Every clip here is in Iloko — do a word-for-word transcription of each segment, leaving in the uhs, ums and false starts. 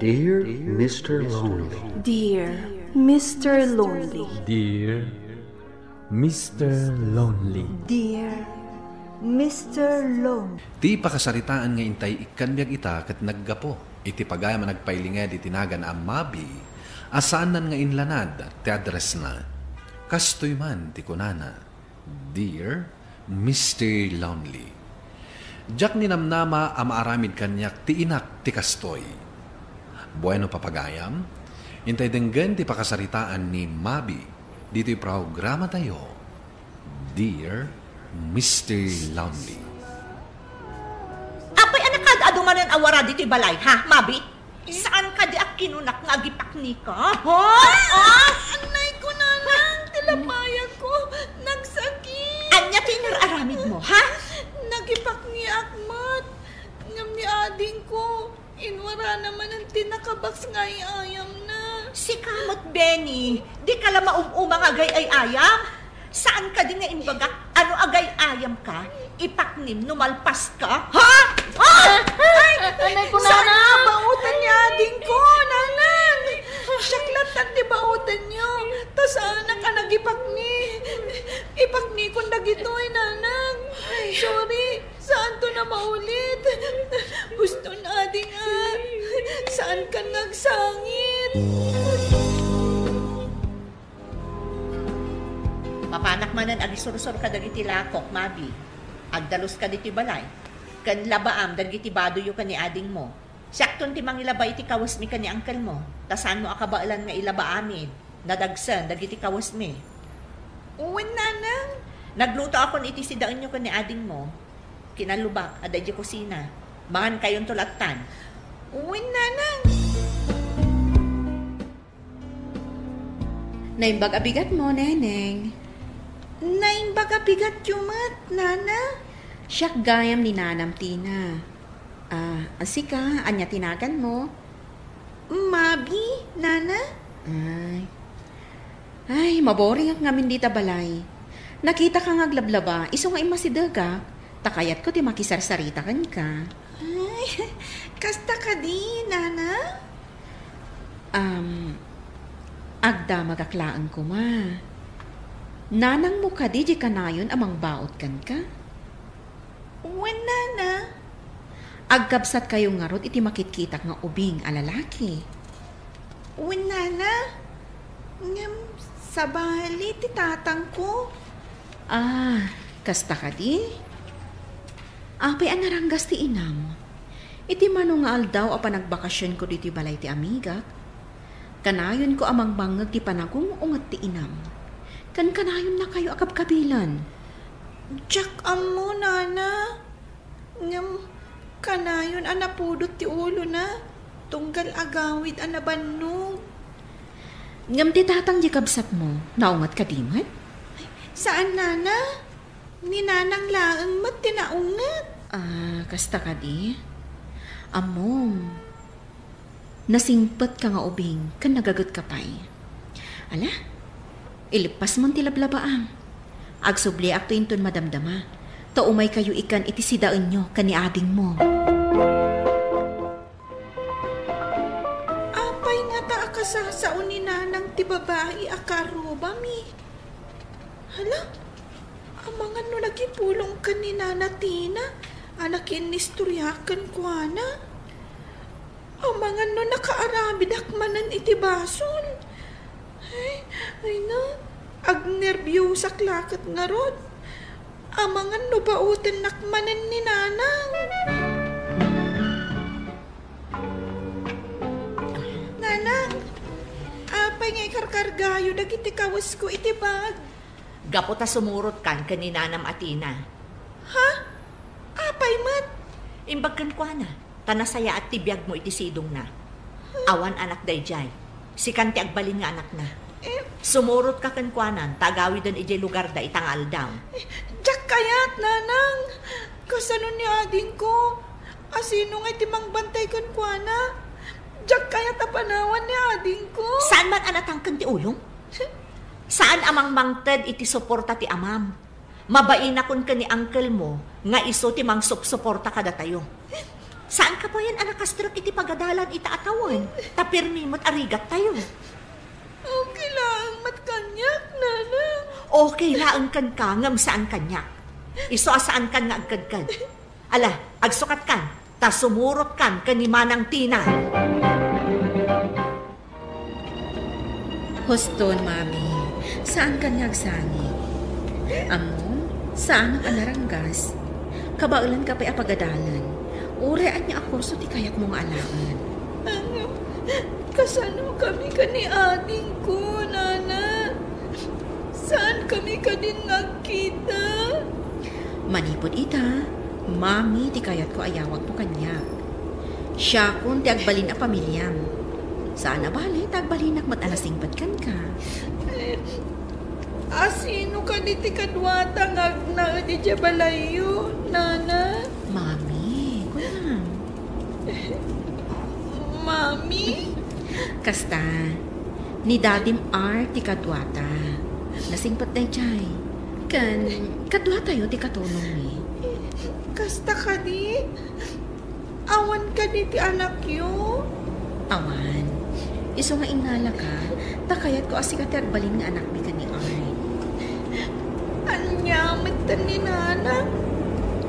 Dear Mister Lonely. Dear Mister Lonely. Dear Mister Lonely. Dear Mister Lonely. Ti pakasaritaan nga intay ikkan biag ita ket naggapu iti pagayam a nagpailinged iti nagan a Mabi a saannan nga inlanad ti addressna. Kastoy man ti kunana, "Dear Mister Lonely, diak ninamnama a maaramid kaniak ti inak ti kastoy." Bueno, papagayam, intay denggen ti pakasaritaan ni Mabi ditoy programatayo, Dear Mister Lonely. Apay, anakad adu manen a wara ditoy balay, ha, Mabi? Saan kadi a kinunak nga agipaknika? Ha? Ah! Anay ko, nanang, ti lapayag ko, nagsakit. Ania ti inar-aramid mo, ha? Nagipakniak met. Ngem ni ading ko, inwarana manen ti nakabaks nga ay-ayamna. Sika met, Benny, dika la maum-uma nga agay-ay-ayam. Saan kadi nga imbagak a no agay-ayamka, ipaknim no malpaska? Ha? Ah! Ay! Anay ko, saan nanang? Nga baoten ni ading ko, nanang? Siak latta ti baotenyo. Ta saanak a nagipakni. Ipaknikon dagitoy, nanang. Sorry, saanto a maulit. Huston, ading a. Saankan nga agsangit. Mapanak manen agisursor kadagiti lakok, Mabi. Agdaluska ditoy balay. Ken labaam dagiti badoyo ken ni adingmo. Siakton ti mangilaba iti kawesmi ken ni angkelmo, ta saanmo a kabaelan nga ilaba amin, nadagsen dagiti kawesmi. Wen, nanang. Naglutoakon iti sidaenyo ken ni adingmo. Kinalubak, adda idiay kusina. Mangankayonto lattan. Wen, nanang. Naimbag a bigatmo, Neneng. Naimbag a bigatyo met, Nana. Siak gayam ni Nanam Tina. Ah, a sika, ania ti naganmo? Mabi, Nana. Ay. Ay, maboringak ngamin dita balay. Nakitaka nga aglablaba, isu nga immasidegak, ta kayatko ti makisarsarita kenka. Ay, kasta kadi, Nana? Am, agdamagak laeng koma. Nanangmo kadi diay kanayon a mangbaot kenka? Wen, Nana. Agkabsatkayo ngarud iti makitkitak nga ubing a lalaki? Wen, Nana. Ngem sabali ti tatangko. Ah, kasta kadi? Apay a naranggas ti inam? Iti mano nga aldaw a panagbakasionko ditoy balay ti amigak, kanayonko a mangmangngeg ti panagung-unget ti inam. Ken kanayonnakayo a kabkabilen. Diak ammo, Nana. Ngem kanayon a napudot ti ulona, tunggal agawid a nabannog. Ngem ti tatang diay kabsatmo, naunget kadi met? Saan, Nana. Ni Nanang laeng met ti naunget. Ah, kasta kadi? Ammom, nasingpetka nga ubing ken nagagetka pay. Ala, ilippasmon ti lablabaam. Agsubliakto inton madamdama, ta umaykayo ikan iti sidaenyo ken ni adingmo. Apay ngata a kasasao ni Nanang ti babai a karrubami? Hala, amangan no nagipulong ken ni Nana Tina a nakiinnistoriak kenkuana? Amangan no nakaaramidak manen iti basol? Ay, ay na, agnerbiosak la ket ngarud. Amangan no baotennak manen ni Nanang. Nanang, apay nga ikarkargayo dagiti kawesko iti bag? Gapu ta sumurotkan ken ni Nanam a Tina. Ha? Apay met? Imbag kenkuana, ta nasayaat ti biagmo iti sidongna. Awan anak daydiay. Sikan ti agbalin nga anakna. Eh? Sumurotka kenkuanan ta agawiden idiay lugarda ita nga aldaw. Eh, diak kayat, Nanang. Kasano ni adingko? Asino ngay ti mangbantay kenkuana? Diak kayat a panawan ni adingko. Saan man a natangken ti ulom? Saan a mangmangted iti suporta ti amam. Mabainakon ken ni uncle mo nga isu ti mangsupsuporta kadatayo. Saanka payen a nakastrek iti pagadalan ita a tawen, ta pirmi met a rigattayo. Okay laeng met kaniak, Nana. Okay laeng kenka, ngem saan kaniak. Isu a saankan nga agkedked. Ala, agsukatkan, ta sumurotkan ken ni Manang Tina. Huston, Mami. Saankan nga agsangit. Ammom, saanak a naranggas. Kabaelanka pay a pagadalan. Uray ania a kurso ti kayatmo nga alaen. Ano? Kasanokami ken ni adingko, Nana? Saankami kadin nga agkita? Manipud ita, Mami ti kayatko a yawagmo kaniak. Siakon ti agbalin a pamiliam. Saan a bale, ta agbalinak met a nasingpet kenka. Eh, asino kadi ti kaduata nga agnaed idiay balayyo, Nana? Mami, kunam. Mami? Kasta, ni Dadim Art ti kaduata. Nasingpet daydiay. Ken, kaduatayo ti katulongmi. Kasta kadi? Awan kadi ti anakyo? Awan. Isu nga ingngalaka, ta kayatko a sika ti agbalin nga anakmi ken ni Art. Ania metten ni Nana?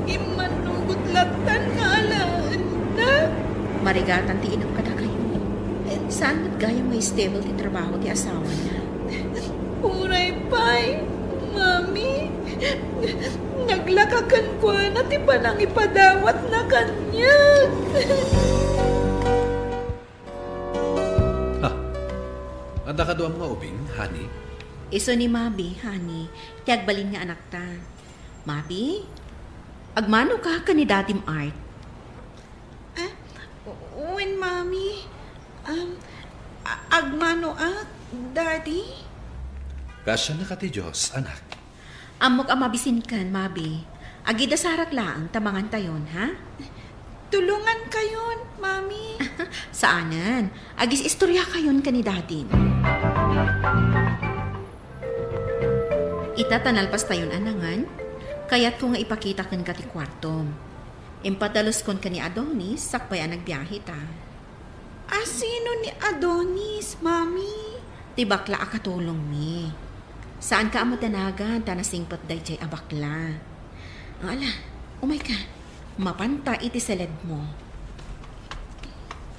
Immannugot lattan nga alaenna? Marigatan ti inam kadakayo. Saan met gayam nga stable ti trabaho ti asawana. Uray pay, Mami. Naglaka kenkuana ti panangipadawatna kaniak. Ah, adda kaduam nga ubing, honey? Isu ni Mabi, honey, ti agbalin nga anakta. Mabi, agmanoka ken ni Dadim Art? Ah, wen, Mami. Um, a-, agmanoak, Daddy? Kaasiannaka ti Dios, anak. Ammok a mabisinkan, Mabi. Agidasarak laeng ta mangantayon, ha? Tulongankayon, Mami. Saanen. Agis-istoriakayon ken ni Daddy. Ita ta nalpastayon a nangan, kayatko nga ipakita kenka ti kuartom. Impadaluskon ken ni Adonis sakbay a nagbiaheta. Asino ni Adonis, Mami? Ti bakla a katulongmi. Saanka a madanagan ta nasingpet daydiay a bakla. Ala, umayka. Mapanta iti seledmo.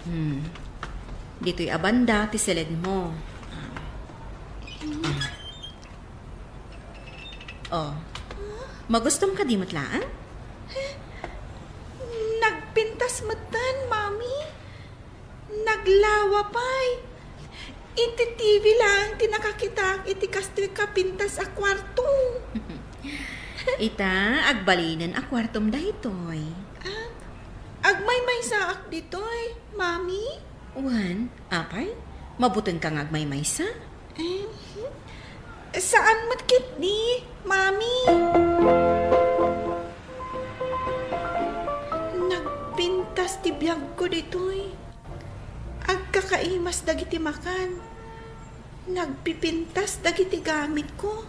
Hmm. Ditoy a banda ti seledmo. Ah. Ah. Oh. Magustom kadi met laeng? Nagpintas metten, Mami. Naglawa pay. Iti T V laeng ti nakakitaak iti kastoy kapintas a kuarto. Ita, agbalinen a kuartom daytoy. Ah, agmaymaysaak ditoy, Mami? Wen, apay, mabutengka nga agmaymaysa? Eh, saan met ketdi, Mami? Nagpintas ti biagko ditoy. Agkakaimas dagiti makan. Nagpipintas dagiti gamitko.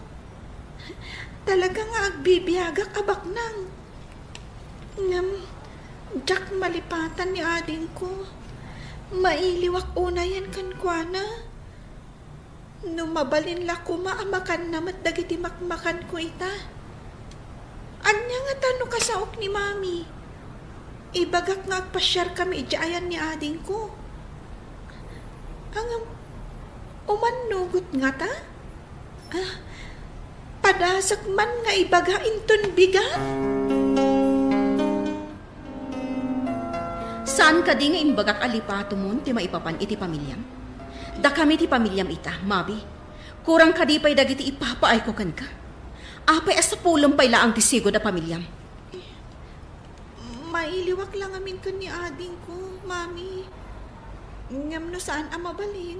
Talaga nga agbibiagak a baknang. Ngem, diak malipatan ni adingko. Mailiwak unayen kenkuana. No mabalin la koma a makanna met dagiti makmakanko ita. Ania ngata no kasaok ni Mami? Ibagak nga agpasiarkami idiay ayan ni adingko. Ngem, umannugot ngata? Ah, padasek man nga ibaga inton bigat? Saan kadi nga imbagak a lipatomon ti maipapan iti pamiliam? Dakami ti pamiliam ita, Mabi. Kurang kadi pay dagiti ipapaayko kenka? Apay a sapulem pay laeng ti sigud a pamiliam? Mailiwak la ngamin ken ni adingko, Mami. Ngem no saan a mabalin,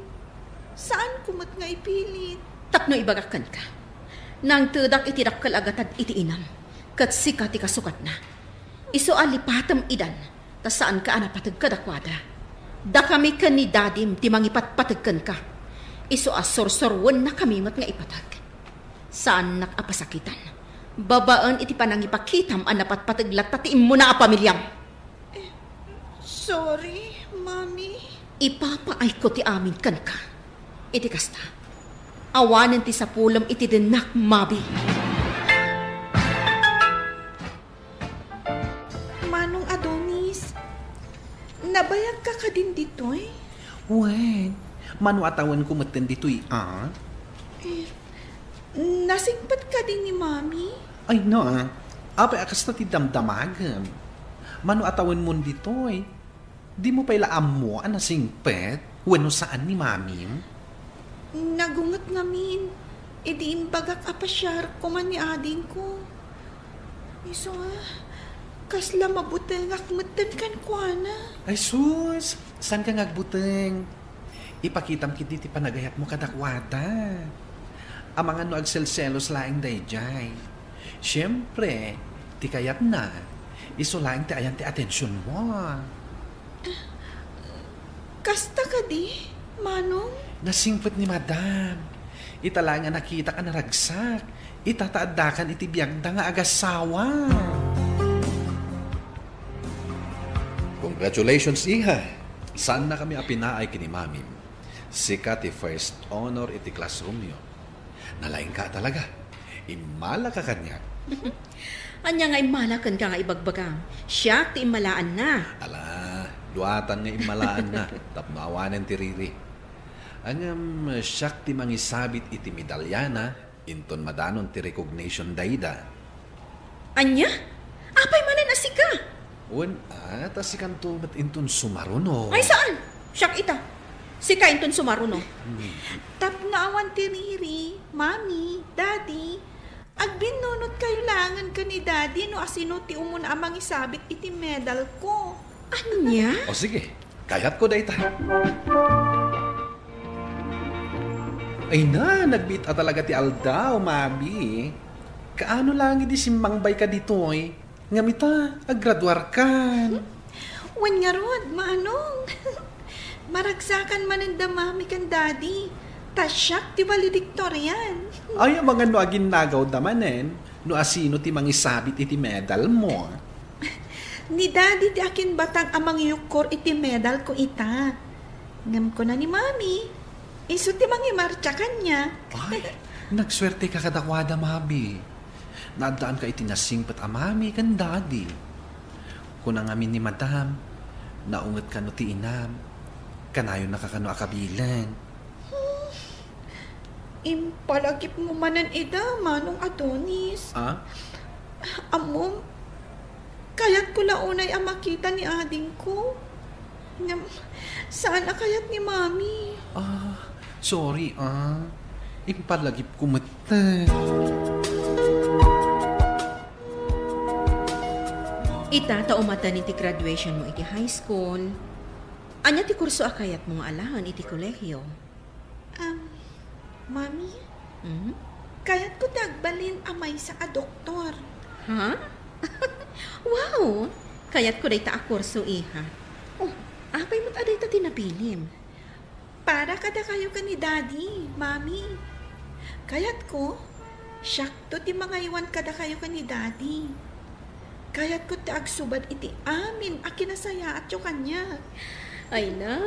saanko met nga ipilit. Tapno ibagak kenka, nangtedak iti dakkel a gatad iti inam, ket sika ti kasukatna. Isu a lipatem idan, ta saanka a napateg kadakuada. Dakami ken ni Dadim ti mangipatpateg kenka. Isu a sursuruennakami met nga ipateg. Saannak a pasakitan. Babaen iti panangipakitam a napatpateg latta ti immuna a pamiliam. Eh, Ipapaayko ti amin kenka. Iti kasta, awanen ti sapulem iti dennak, Mabi. Manong Adonis, nabayagka kadin ditoy? Wen, mano a tawenko metten ditoy, a? Eh, nasingpet kadi ni Mami? Ay, na. Apay a kasta ti damdamagem? Mano a tawenmon ditoy? Dimo pay la ammo a nasingpet wenno saan ni Mamim? Nagunget ngamin idi imbagak a pasiarko man ni adingko. Isu a, kasla mabutengak metten kenkuana. Ay sus, saanka nga agbuteng? Ipakitam ketdi ti panagayatmo kadakuada. Amangan no agselselos laeng daydiay. Siempre, ti kayatna, isu laeng ti ayan ti atensionmo. Kasta kadi, Manong? Nasingpet ni Madam. Ita laeng a nakitak a naragsak. Ita ta addakan iti biagda nga agasawa. Congratulations, iha. Saannakami a pinaay ken ni Mamim. Sika ti first honor iti classroomyo. Nalaingka talaga. Immalaka kaniak. Ania nga immala kenka nga ibagbagam? Siak ti immalaanna. Ala, duatan nga immalaanna tapno awanen ti riri. Ngem siak ti mangisabit iti medalyana inton madanon ti recognition dayta. Ania? Apay manen a sika? Wen, a, ta sikanto met inton sumaruno. Ay, saan? Siak ita. Sika inton sumaruno. Hmm. Tapno awan ti riri, Mami, Daddy, agbinnunotkayo laengen ken ni Daddy no asino ti umuna a mangisabit iti medalko. Ania? O sige, kayatko dayta. Ay na, nagbiit a talaga ti aldaw, Mabi. Kaano laeng idi simmangbayka ditoy? Ngem ita, aggraduarkan. Wen ngarud, Manong. Maragsakan manen da Mami ken Daddy. Ta siak ti valedictorian. Ay, amangan no aginnagawda manen, no asino ti mangisabit iti medalmo. Ni Daddy ti akinbatang a mangyukkor iti medalko ita. Ngem kuna ni Mami, isu ti mangimartsa kaniak. Ay, nagsuerteka kadakuada, Mabi. Naaddaanka iti nasingpet a Mami ken Daddy. Kuna ngamin ni Madam, naungetka no ti inam. Kanayonnaka kano a kabilen. Hmm. Impalagipmo manen ida, Manong Adonis. Ah? Ammom, kayatko la unay a makita ni adingko. Ngem, saan a kayat ni Mami. Ah, sorry, ah. Impalagipko metten. Ita ta umaddan iti graduationmo iti high school, ania ti kurso a kayatmo nga alaen iti kolehiyo? Um, Mami, Mhm. Kayatko ti agbalin a maysa a doktor. Ha? Wow! Kayatko dayta a kurso, iha. Oh, apay met a dayta ti napilim? Para kadakayo ken ni Daddy, Mami. Kayatko, siakto ti mangaywan kadakayo ken ni Daddy. Kayatko ti agsubad iti amin a kinasayaatyo kaniak. Ay na,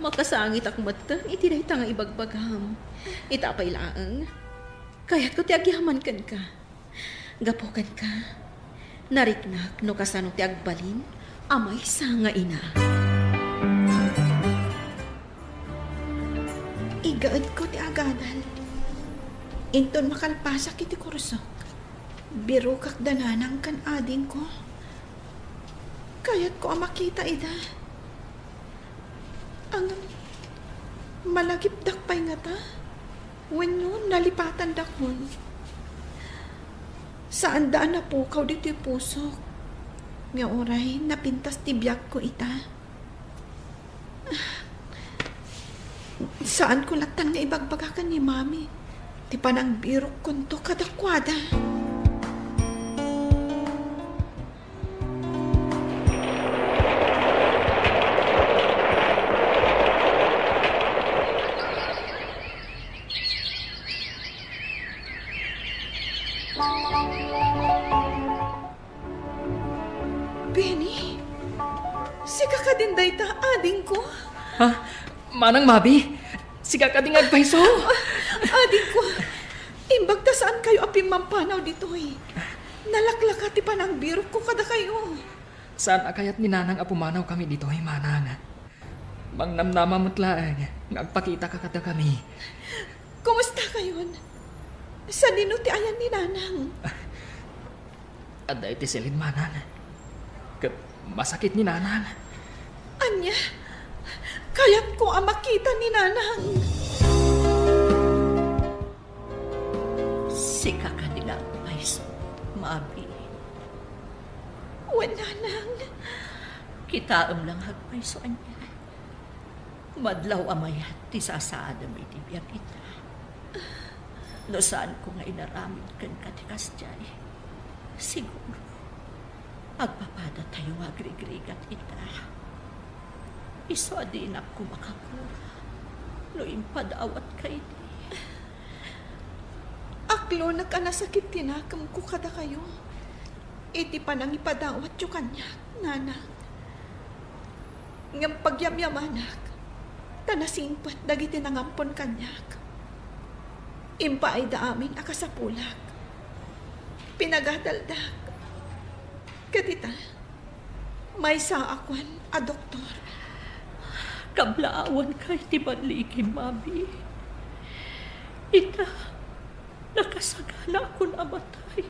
makasangitak metten iti dayta nga ibagbagam. Ita pay laeng, kayatko ti agyaman kenka. Gapu kenka, nariknak no kasano ti agbalin a maysa nga ina. Igaedko ti agadal. Inton makalpasak iti kursok, birokak da nanang ken adingko. Kayatko a makita ida. Ngem, malagipdak pay ngata? Wenno nalipatandakon? Saanda a napukaw ditoy pusok. Nga uray napintas ti biagko ita. Saanko lattan nga ibagbaga ken ni Mami ti panangbirokkonto kadakuada. Benny, sika kadin dayta, adingko? Ha? Manang Mabi? Sika kadi nga agpayso? Adingko, imbag ta saankayo a pimmampanaw ditoy. Nalaklaka ti panangbirokko kadakayo. Saan a kayat ni Nanang a pumanawkami ditoy, Manang. Mangnamnama met laeng nga agpakitaka kadakami. Kumustakayon? Sadino ti ayan ni Nanang? Adda iti silin, Manang. Ket masakit ni Nanang. Ania? Kayatko a makita ni Nanang. Sika kadi nga agpayso, Mabi? Wen, Nanang. Kitaem la nga agpayso, ania? Madlaw a mayat ti sasaadem iti biag ita. No saanko nga inaramid kenka ti kasdiay, siguro, agpapadatayo nga agrigrigat ita. Isu a dinak koma kagura no impadawatka idi. Aklonek a nasakit ti nakemko kadakayo iti panangipadawatyo kaniak, Nanang. Ngem pagyamyamanak, ta nasingpet dagiti nangampon kaniak. Impaayda amin a kasapulak. Pinagadaldak. Ket ita, maysa a kuan a doktor. Kablaawanka iti balligim, Mabi. Ita, nakasaganaakon a matay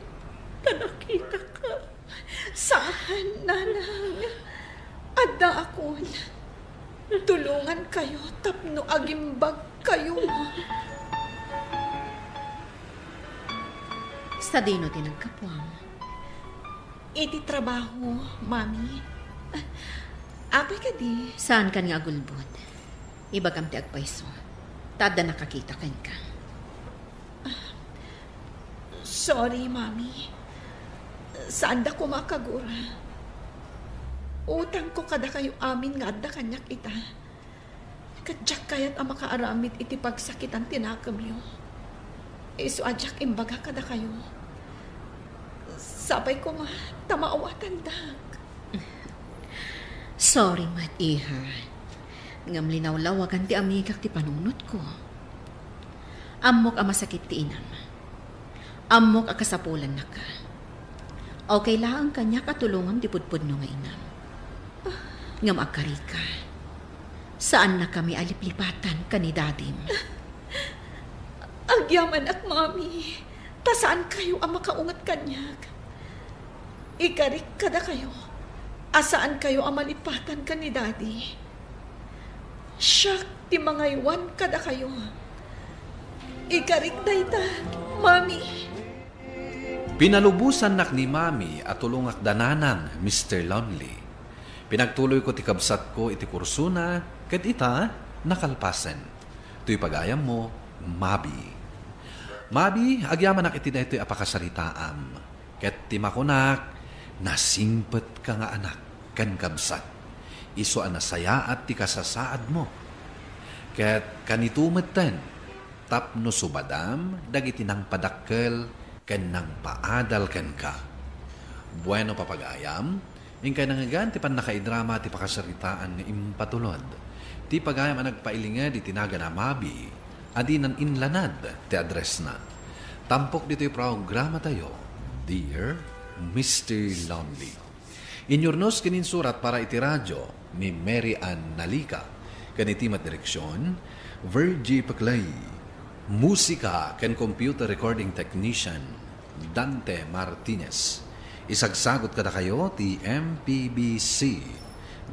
ta nakitaka. Saan, Nanang. Addaakon. Tulongankayo tapno agimbagkayo. Sadino ti naggapuam? Iti trabaho, Mami. Apay kadi? Saankan nga agulbod. Ibagam ti agpayso. Ta adda nakakita kenka. Sorry, Mami. Saanda koma a kagura. Utangko kadakayo amin nga adda kaniak ita. Ket diak kayat a makaaramid iti pagsakitan ti nakemyo. Isu a diak imbaga kadakayo. Sapay koma ta maawatandak. Sorry met, iha. Ngem linawlawagan ti amigak ti panunotko. Ammok a masakit ti inam. Ammok a kasapulannaka. Okay laeng kaniak a tulongam ti pudpudno nga inam. Ngem agkarika, saannakami a liplipatan ken ni Dadim. Agyamanak, Mami, ta saankayo a makaunget kaniak. Ikarik kadakayo a saankayo a malipatan ken ni Daddy. Siak ti mangaywan kadakayo. Ikarik dayta, Mami. Pinalubosannak ni Mami a tulongak da Nanang, Mister Lonely. Pinagtuloyko ti kabsatko iti kursona, ket ita, nakalpasen. Toy pagayammo, Mabi. Mabi, agyamanak iti daytoy a pakasaritaam. Ket ti makunak, nasingpetka nga anak ken kabsat. Isu a nasayaat ti kasasaadmo. Ket kanito metten, tapno subadam dagiti nangpadakkel ken nangpaadal kenka. Bueno, papagayam, inkay nangngegan ti pannakaidrama ti pakasaritaan nga impatulod. Ti pagayam a nagpailinged iti nagan a Mabi, a dinan inlanad ti addressna. Tampok ditoy programatayo, Dear Mister Lonely. Inyurnos ken insurat para iti radio ni Mary Ann Nalica, ken iti met direksion, Virgie Paclay. Musika ken computer recording technician, Dante Martinez. Isagsagot kadakayo ti M P B C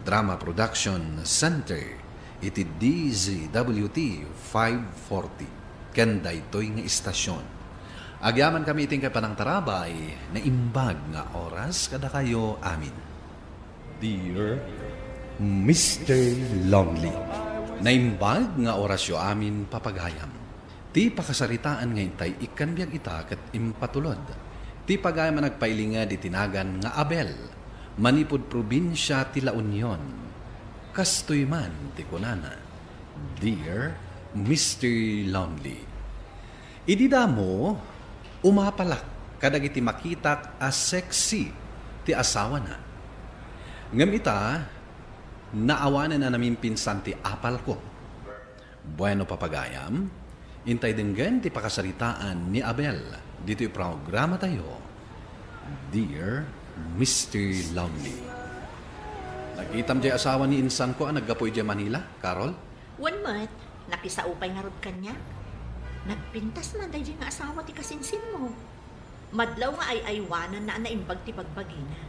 Drama Production Center iti D Z W T five forty ken daytoy nga istasyon. Agyamankami iti inkay panangtarabay, naimbag nga oras kadakayo amin. Dear Mister Lonely. Naimbag nga orasyo amin, papagayam. Ti pakasaritaan nga intay ikkan biag ita ket impatulod. Ti pagayam a nagpailinged iti nagan nga Abel, manipud probinsia ti La Union. Kastoy man ti kunana, Dear Mister Lonely. Idi damo, umapalak kadagiti makitak a sexy ti asawana. Ngem ita, Naawanen a namimpinsan ti apalko. Bueno, papagayam, intay denggen ti pakasaritaan ni Abel ditoy programatayo, Dear Mister Lonely. Nakitam jay asawa ni insanko a naggapu idiay Manila, Carol? Wen met, nakisao pay ngarud kaniak. Nagpintas man daydi nga asawa ti kasinsinmo. Madlaw nga ay-aywananna a naimbag ti bagbagina.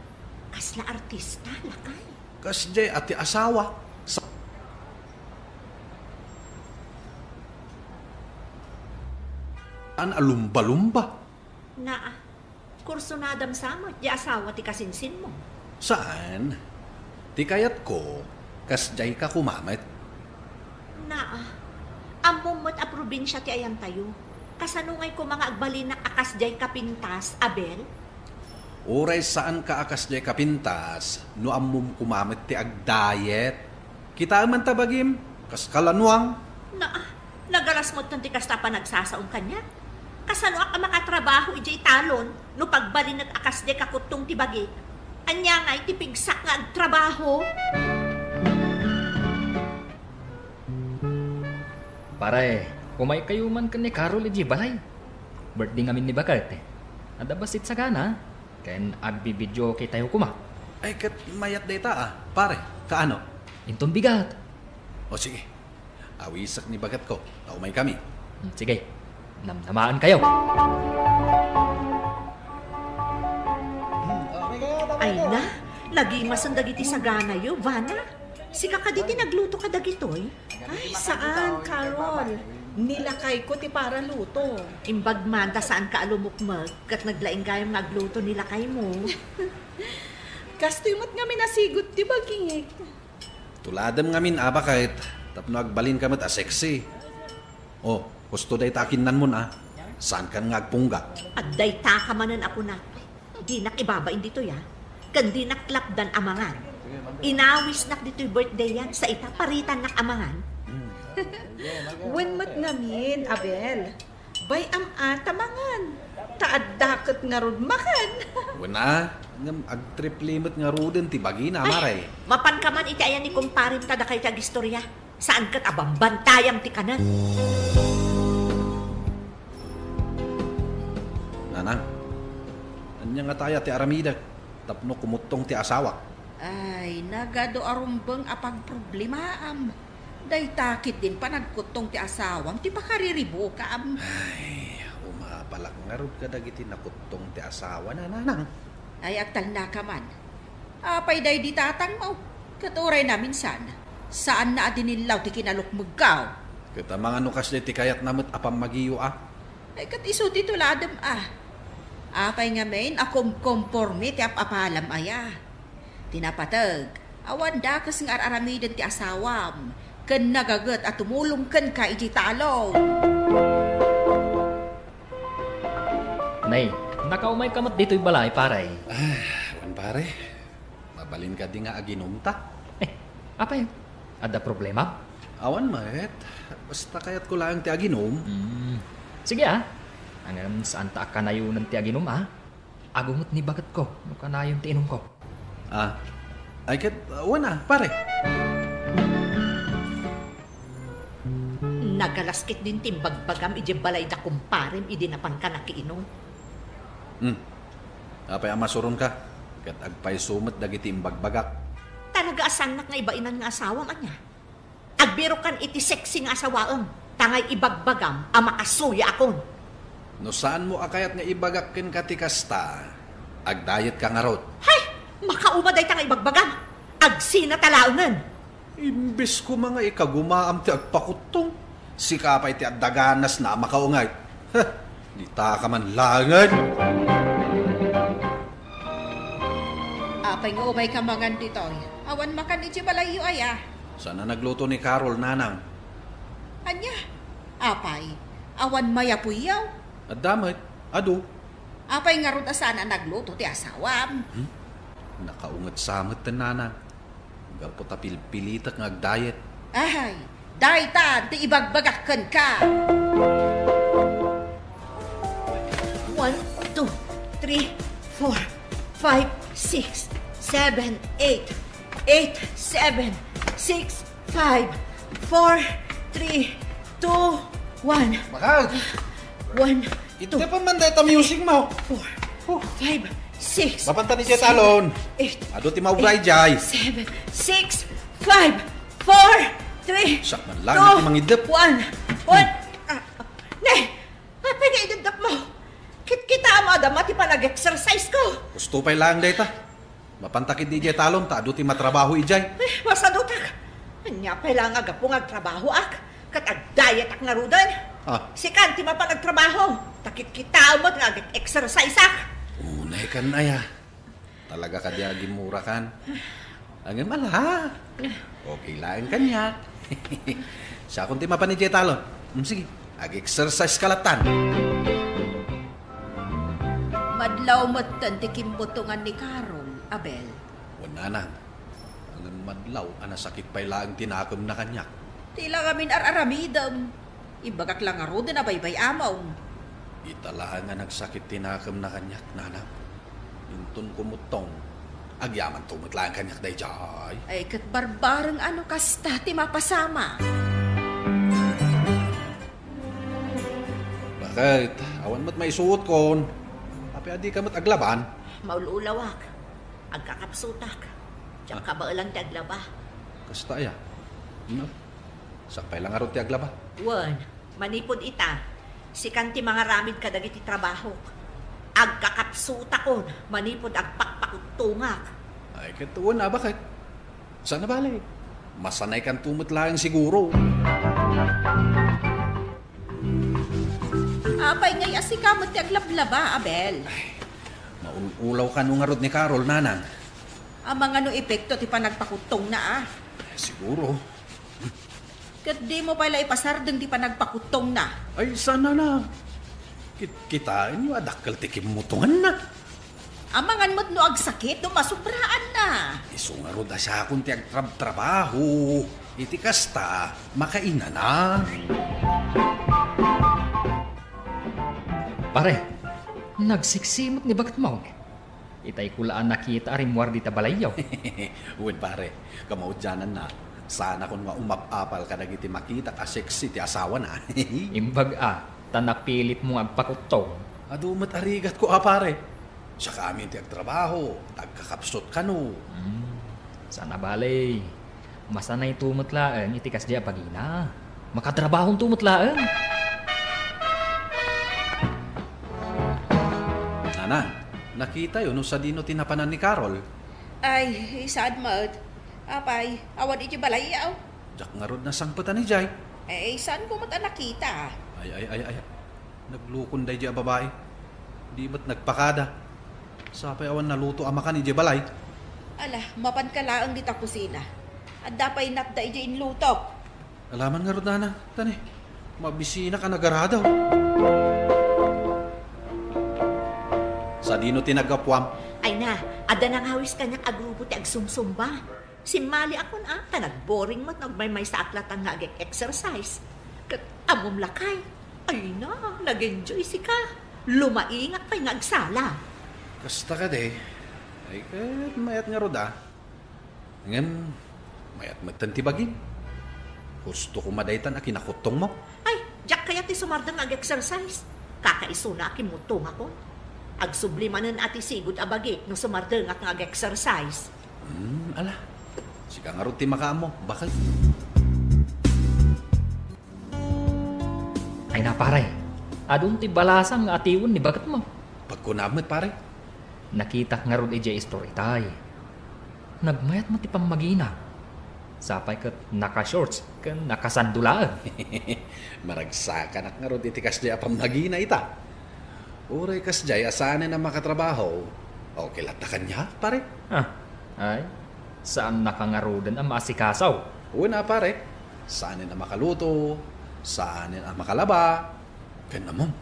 Kasla artista, lakay. Kasdiay a ti asawa. Sa-, an a lumba-lumba. Naa, kursunadam sa met, di asawa ti kasinsinmo. Saan? Ti kayatko, kasdiay ka kumamet. Naa, ammom met a probinsia ti ayantayo. Kasano ngay koma nga agbalinak a kasdiay ka pintas, Abel? Uray saanka a kasdiay ka pintas, no ammom koma met ti agdayet. Kitaem man ta bagim, kas kalanuang. Naa, nagalas met ti kasta a panagsasaom kaniak. Kasanoak a makatrabaho idiay talon no pagbalinek a kasdiay kakuttong ti bagi? Ania ngay ti pigsak nga agtrabaho? Pare, kumaykayo man ken ni Carol idiay balay. Birthday ngamin ni Bakerte. Adda bassit sagana, ken agbi-videoke tayo koma. Ay, ket mayat dayta, a, pare. Kaano? Inton bigat. O, sige. Awisek ni bagetko, ta umaykami. Hmm, sige. Namnamaankayo. Ay na, nagimasen dagiti saganayo, Vana. Sika kadi ti nagluto kadagitoy? Ay, saan, Carol. Ni lakayko ti paraluto. Imbag man ta saanka a lumukmeg ket naglaing gayam nga agluto ni lakaymo. Kastoy met ngamin a sigot ti bagik. Tuladem ngamin a baket tapno agbalinka met a sexy. O, husto dayta a kinnanmon a. Saankan nga agpungga. Adda dayta ka manen a kunak. Dinak ibabain ditoy a. Ken dinak lapdan a mangan. Inawisnak ditoy birthday-an, sa ita paritannak a mangan. Wen met ngamin, Abel. Bay-am a ta mangan. Ta adda ket ngarud makan. Wen a, ngem agtriple met ngaruden ti bagina, Ay, mare. Mapanka man iti ayan ni kumparem ta dakay ti agistorya. Saan ket a bambantayam ti kanen? Nanang, ania ngata aya ti aramidek tapno kumuttong ti asawak? Ay, nagadu a rumbeng a pagproblemaam. Dayta ketdin panagkuttong ti asawam ti pakariribukam. Ay, umapalak ngarud kadagiti nakuttong ti asawana, Nanang. Ay, agtalnaka man. Apay daydi tatangmo? Ket uray naminsan, saanna a dinillaw ti kinalukmegko. Ket amangan no kasdiay ti kayatna met a pammagiyo a? Ay, ket isu ti tuladem a. Apay ngamin a kumkomporme ti ap-apalam aya? Ti napateg, awan dakes nga ar-aramiden ti asawam, ken nagaget a tumulong kenka idiay talon. Nay, nakaumayka met ditoy balay, pare. Ah, wen, pare. Mabalin kadi nga aginumta? Eh, apay? Adda problema? Awan met. Basta kayatko laeng ti aginum. Hmm. Sige, a. Ngem saanta a kanayonen ti aginum, a. Agunget ni bagetko no kanayon ti inumko. Ah. Ay ket, wen a, pare. Nagalas ketdin ti imbagbagam idiay balay da kumparem idi napanka nakiinum. Hmm. Apay a masuronka? Ket agpayso met dagiti imbagbagak. Talaga a saannak nga ibainan nga asawam, ania? Agbirokan iti sexy nga asawaem, ta ngay ibagbagam a makasuyaakon. No saanmo a kayat nga ibagak kenka ti kasta, agdayetka ngarud. Hay! Makauma dayta nga ibagbagam. Agsinata laengen. Imbes koma nga ikagumaam ti agpakuttong, sika pay ti adda ganasna a makaungay. Heh, ditaka man laengen. Apay nga umayka mangan ditoy? Awan makan iti balayyo aya? Saan a nagluto ni Carol, Nanang. Ania? Apay, awan mayapuyyaw? Adda met, adu. Apay ngarud a saan a nagluto ti asawam? Hmm? Nakaunget sa met, Nanang. Gapu ta pilpilitek nga agdayet. Ay, daytan ti ibagbagak kenka. One, two, three, four, five, six, seven, eight, eight, seven, Six, five, four, three, two, one. Bakal! One, two, Ita pa man dayta music mo. Four, Huh. Five, six, Mapanta ni Jet seven, Alon. Eight, Adu ti maubra, eight, Jay. Seven, six, five, four, three, Siak man lang two, ti mangidep. One. One. Ah, ne, apay nga idepdep mo? Kit-, kita mo, adda ti panag-exercise ko. Gusto pay lang dayta. Mapanta ketdi idiay talon, ta adu ti matrabaho idiay. Eh, masadutak. Ania pay la nga gapu nga agtrabahoak, ket agdayetak ngaruden. Ah. Sikan ti mapan agtrabaho, ta kitkitaem met nga ag-exerciseak. Unay kan aya. Talaga kadi a gimurakan? Ngem ala. Okay laeng kaniak. Siakon ti mapan idiay talon. Mm, sige, ag-exercise ka lattan. Madlaw metten ti kimmutongan ni Carol, Abel. Wen, nanang. Ngem madlaw a nasakit pay laeng ti nakemna kaniak. Ti la ngamin ar-aramidem. Imbagak la ngaruden a baybay-amom. Ita laeng a nagsakit ti nakemna kaniak, nanang. Inton kumuttong, agyamanto met laeng kaniak daydiay. Ay, ket barbareng a no kasta ti mapasamak. Baket, awan met maisuotkon. Apay a dika met aglaban? Maul-ulawak. Agkakapsutak. Diak Ah. kabaelan ti aglaba. Kasta aya? No? Siak pay la ngarud ti aglaba. Wen, manipud ita, sikan ti mangaramid kadagiti trabahok. Agkakapsutakon manipud agpakpakuttongak. Ay, ket wen a, baket. Saan a bale? Masanaykanto met laeng siguro. Apay ngay a sika met ti aglablaba, Abel? Ay, maul-ulaw kano ngarud ni Carol, nanang. Amangan no epekto ti panagpakuttongna, a? Siguro. Ket dimo pay la ipasardeng ti panagpakuttongna? Ay, saan, nanang. Kit-, kitaenyo a dakkel ti kimmutonganna. Amangan met no agsakit no masubraanna. Isu ngarud a siakon ti agtrabtrabaho. Iti kasta, makainana. Pare, nagseksi met ni baketmo. Itay ko la a nakita a rimmuar dita balayyo. Wen, pare, kamaudiananna, saanakon nga umap-apal kadagiti makitak a seksi ti asawana. Imbag a, ta napilitmo nga agpakuttong. Adu met a rigatko a, pare. Siakamin ti agtrabaho, ta agkakapsut kano. Hmm, saan a bale. Masanayto met laeng iti kasdiay a bagina. Makatrabahonto met laeng. Nanang, nakitayo no sadino ti napanan ni Carol? Ay, saan met. Apay, awan iti balayyo? Diak ngarud nasangpetan idiay. Eh, saanko met a nakita. Ay, ay, ay, ay. Naglukon daydiay a babai. Di met nagpakada. Sapay awan naluto a makan idiay balay. Ala, mapanka laeng dita kusina. Adda pay natda idiay inlutok. Alaman ngarud, nanang, tani, mabisinak a nagaradaw. Sadino ti naggapuam? Ay na, adda nangawis kaniak a grupo ti agsumsumba. Simmaliakon a, ta nagboring met no agmaymaysaak lattan nga ag-exercise. Ket ammom lakay, ay na, nag-enjoy sika. Lumaingak pay nga agsala. Kasta kadi? Ay, ket mayat ngarud a. Ngem, mayat metten ti bagim. Husto koma daytan a kinakuttongmo. Ay, diak kayat ti sumardeng nga ag-exercise. Kakaisuna a kimmuttongakon. Agsubli manen a ti sigud a bagik no sumardengak nga ag-exercise. Hmm, ala. Sika ngarud ti makaammo, baket. Ay na, pare. Adun ti balasang nga atiwen ni baketmo. Pagkunam met, pare. Nakitak ngarud idiay istorya tay. Nagmayat met ti pammagina. Sapay ket naka-shorts ken nakasando laeng. Maragsakanak ngarud iti kasdiay a pammagina ita. Uray kasdiay a saanen a makatrabaho, okay latta kaniak, pare? Ah, ay, saannaka ngaruden a maasikaso. Wen a, pare. Saanen a makaluto, saanen a makalaba, ken ammom,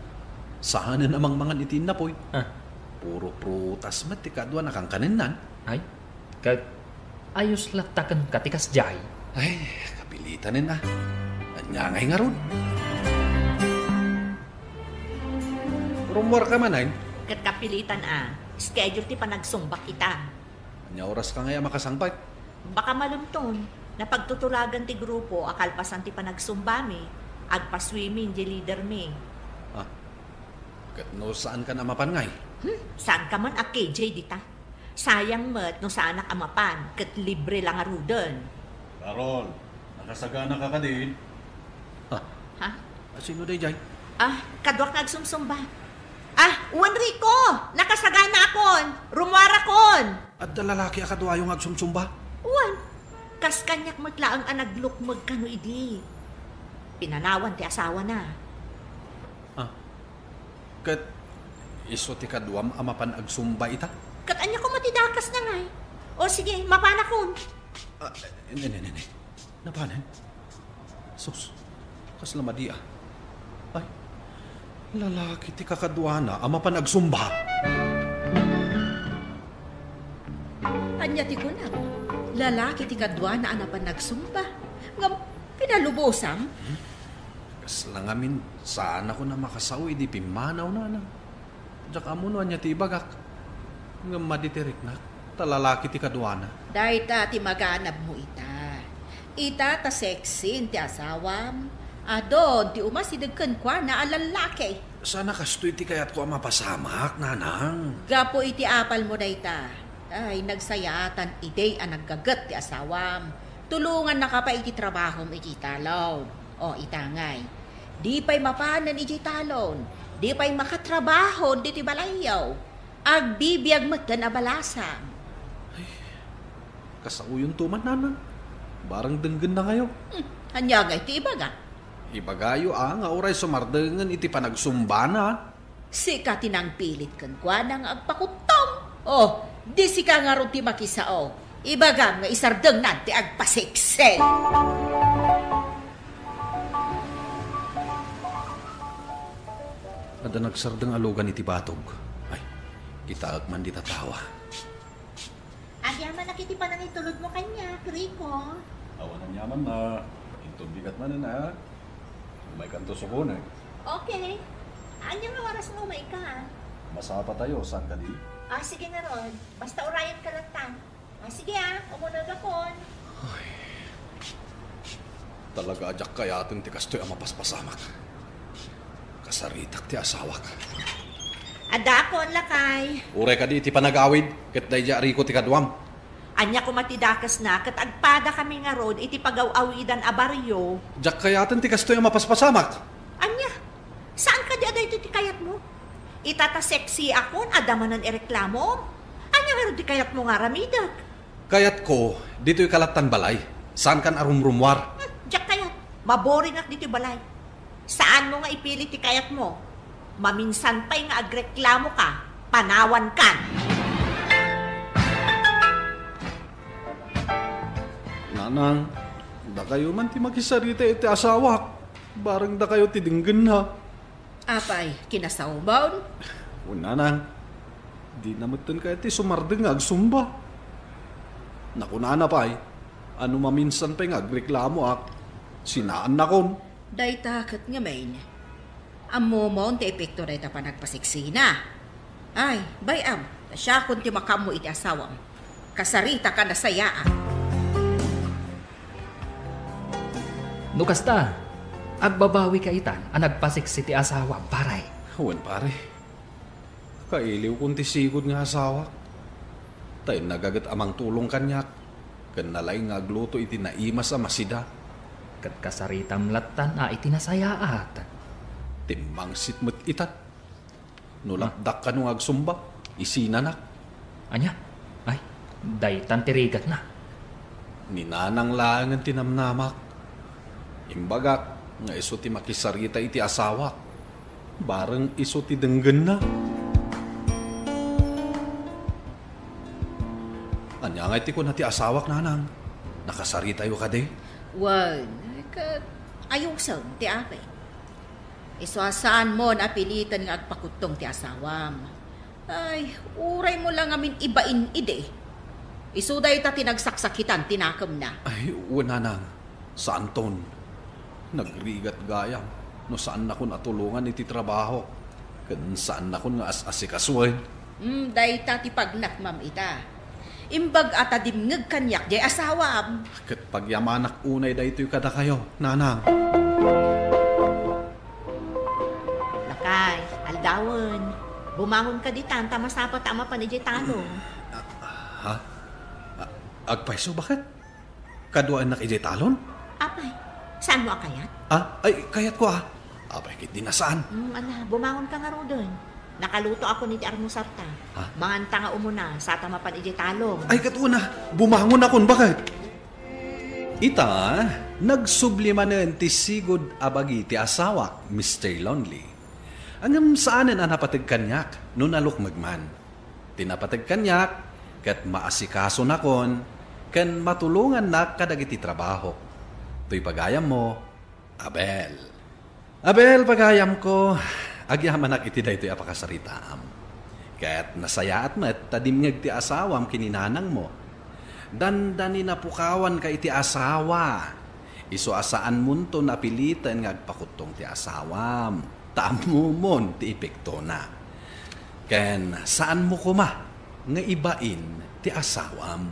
saanen a mangmangan iti innapoy. Ah. Puro prutas met ti kaduan a kankanennan. Ay, ket ayos latta kenka ti kasdiay? Ay, kapilitanen a. Ania ngay ngarud? Rummuarka manen? Ket kapilitan a. Schedule ti panagsumbak ita. Ania oraska ngay a makasangpet? Baka malumton. Napagtutulagan ti grupo a kalpasan ti panagsumbami, agpa-swimming di leadermi. Ah, ket no saankan a mapan ngay? Hmm, saanka man a K J dita. Sayang met no saanak a mapan, ket libre la ngaruden. Carol, nakasaganaka kadi? Ah, Ha? Sino daydiay? Ah, kaduak nga agsumsumba. Ah, wen Rico! Nakasaganaakon! Rumuarakon! Adda lalaki a kaduayo nga agsumsumba? Wen, kas kaniak met laeng a naglukmeg kano idi. Pinanawan ti asawana. Ah, ket isu ti kaduam a mapan agsumba ita? Ket ania koma ti dakasna ngay? O sige, mapanakon. Ah, ne, ne, ne, ne. Napanen? Sus, kasla madi a. Ay, lalaki ti kakaduana a mapan agsumba. Ania ti kunam? Lalaki ti kaduana a napan agsumba? Ngem pinalubosam? Kasla ngamin, saanakon a makasao idi pimmanawna. Diak ammo no ania ti ibagak. Ngem madi ti riknak, ta lalaki ti kaduana. Dayta ti maganabmo ita. Ita ta sexy ti asawam. Adun ti umasideg kenkuana a lallaki. Sana kastoy ti kayatko a mapasamak, nanang. Gapu iti apalmo dayta. Ay, nagsayaatan idi a naggaget ti asawam. Tulongannaka pay iti trabahom iti talon. O, ita ngay. Di pay mapanen idiay talon, di pay makatrabaho ditoy balayyo. Agbibiag metten a balasang. Ay, kasaoyonto man, nanang. Barang denggennankayo. Hmm, ania ngay ti ibaga? Ibagayo a nga uray sumardengen iti panagsumbana. Sika ti nangpilit kenkuana nga agpakuttong. Oh, di sika ngarud ti makisao. Ibagam nga isardengnan ti agpasiksi. Adda nagsardeng a lugan iti batog. Ay, kitaek man dita tawa. Agyamanak iti panangitulodmo kaniak, Rico. Awan aniamanna. Inton bigat manen, a. Umaykanto subonek. Okay. Ania nga oras nga umayka? Masapatayo, saan kadi? Ah, sige ngarud. Basta urayenka latta. Ah, sige, a, umunegakon. Ay. Talaga a diak kayaten ti kastoy a mapaspasamak. Kasaritak ti asawak. Addaakon, lakay. Uray kadi iti panagawid, ket daydiay a Rico ti kaduam. Ania koma ti dakesna ket agpadakami ngarud iti pagaw-awidan a barrio? Diak kayaten ti kastoy a mapaspasamak. Ania? Saan kadi a daytoy ti kayatmo? Ita ta sexyakon, adda manen ireklamom? Ania ngarud ti kayatmo nga aramidek? Kayatko, ditoy kalattan balay. Saankan a rumrumuar. Hmm, diak kayat. Maboringak ditoy balay. Saanmo nga ipili ti kayatmo. Maminsan pay nga agreklamo ka, panawankan. Nanang, dakayo man ti makisarita iti asawak. Bareng dakayo ti denggenna. Apay, kinasawmon? Wen, nanang, dina metten kayat ti sumardeng nga agsumba. Nakunana pay, a no maminsan pay nga agreklamoak, sinaannakon. Dayta ket ngamin, ammomon ti epekto dayta panagpaseksina. Ay, bay-am, ta siakon ti makaammo iti asawam. Kasarita ka nasayaat. No kasta, agbabawika itan a nagpaseksi ti asawam, pare. Wen, pare. Kailiwkon ti sigud nga asawak. Ta innaga ket a mangtulong kaniak, ken nalaing nga agluto iti naimas a masida. Ket kasaritam lattan a iti nasayaat. Timmangsit met itan. No lapdak kano nga agsumba, isinanak. Ania? Ay, daytan ti rigatna. Ni nanang laengen ti namnamak. Imbagak nga isu ti makisarita iti asawak. Bareng isu ti denggenna. Ania ngay ti kuna ti asawak, nanang? Nakasaritayo kadi? Wen, ket ayusem ti amin. Isu a saanmon a piliten nga agpakuttong ti asawam. Ay, uraymo la ngamin ibain idi. Isu dayta ti nagsaksakitan ti nakemna. Ay, wen, nanang. Saanton. Nagrigat gayam no saannakon a tulongan iti trabaho, ken saannakon nga as-asikasuen. Hmm, dayta ti pagnakmam ita. Imbag a ta dimngeg kaniak jay asawam. Ket pagyamanak unay daytoy kadakayo, nanang. Lakay, aldawen. Bumangon ka ditan ta masapata a mapan idiay talon. Ha? A-, agpayso, baket? Kaduaennak idiay talon? Apay, saan mo a kayat? Ah, ay, kayat ko, ah. Apay, ket di na saan. Hmm, ala, bumangon ka ngaruden. Nakaluto ako ni ti armusarta. Ha? Manganta nga umuna, sata mapan idiay talon. Ay, ket una, bumangon akon, baket? Ita, nagsubli manen ti sigud a bagi ti asawak, Mister Lonely. Ngem saanen a napateg kaniak no nalukmeg man. Ti napateg kaniak, ket maasikason nakon, ken matulongannak kadagiti trabahok. Toy pagayammo, Abel. Abel, pagayamko, agyamanak iti daytoy a pakasaritaam. Ket nasayaat met ta dimngeg ti asawam ken ni nanangmo. Dandani napukawanka iti asawa. Isu a saanmonto napiliten nga agpakuttong ti asawam, ta ammomon ti epektona. Ken saanmo koma nga ibain ti asawam.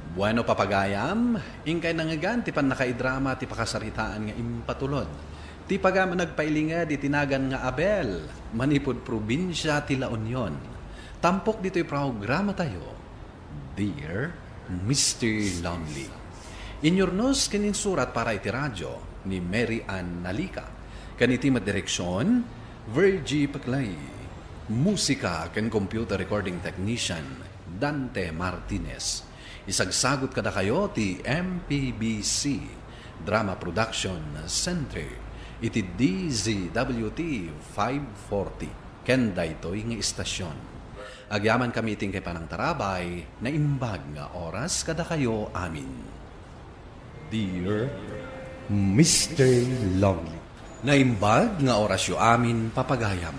Bueno, papagayam, inkay nangngegan ti pannakaidrama ti pakasaritaan nga impatulod ti pagayam a nagpailinged iti nagan nga Abel, manipud probinsia ti La Union. Tampok ditoy programatayo, Dear Mister Lonely. Inyurnos ken insurat para iti radio ni Mary Ann Nalica, ken iti met direksion, Virgie Peclay. Musika ken computer recording technician, Dante Martinez. Isagsagut kadakayo ti M P B C Drama Production Center iti D Z W T five forty ken daytoy nga istasyon. Agyamankami iti inkay panangtarabay, naimbag nga oras kadakayo amin. Dear Mister Lonely. Naimbag nga orasyo amin, papagayam.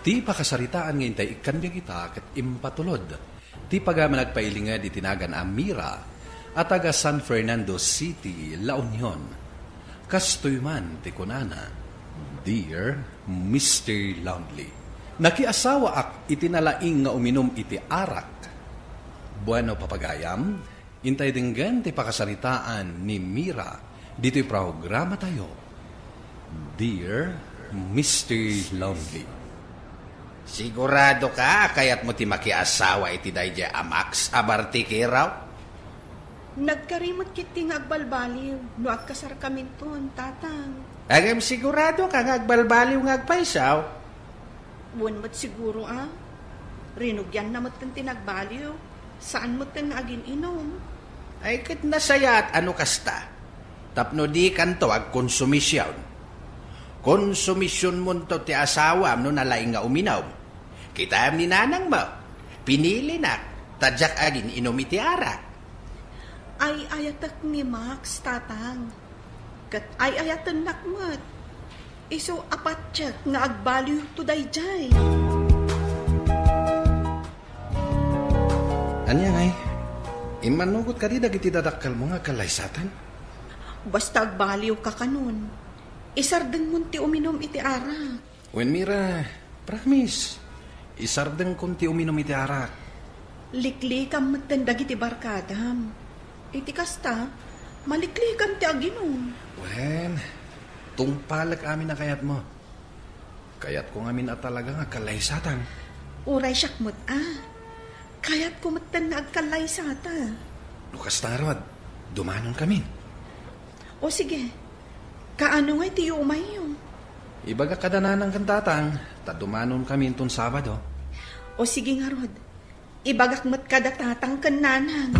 Ti pakasaritaan nga intay ikkan biag ita ket impatulod ti pagayam a nagpailinged iti nagan a Mira a taga San Fernando City, La Union. Kastoy man ti kunana, Dear Mister Lonely. Nakiasawaak iti nalaing nga uminum iti arak. Bueno, papagayam, intay denggen ti pakasaritaan ni Mira ditoy programatayo, Dear Mister Lonely. Sigurado ka a kayatmo ti makiasawa iti daydiay a Max a bartikero? Nagkari met ketdi nga agbalbaliw no agkasarkaminton, Tatang. Ngem sigurado ka nga agbalbaliw nga agpayso? Wen met siguro a. Rinugianna metten ti nagbaliw. Saan metten nga agin-inum. Ay, ket nasayaat a no kasta. Tapno dikanto agkonsumision. Konsumisionmonto ti asawam no nalaing nga uminum. Kitam ni nanangmo, pinilinak, ta diak agin-inum iti arak. Ay-ayatek ni Max, Tatang. Ket ay-ayatennak met. Isu a patiek nga agbaliwto daydiay. Ania ngay? Immanugot kadi dagiti dadakkelmo nga agkallaysatan? Basta agbaliwka kanon, isardengmon ti uminum iti arak. Wen, Mira, promise. Isardengkon ti uminum iti arak. Liklikam metten dagiti barkadam. Iti kasta, maliklikam ti aginum. Wen, tungpalek amin a kayatmo. Kayatko ngamin a talaga nga agkallaysatan. Uray siak met a. Kayatko metten nga agkallaysata. No kasta ngarud, dumanonkamin. O sige, kaano ngay ti yumayyo? Ibagak kada nanang ken tatang, ta dumanonkamin inton Sabado. O sige ngarud, ibagak met kada tatang ken nanang.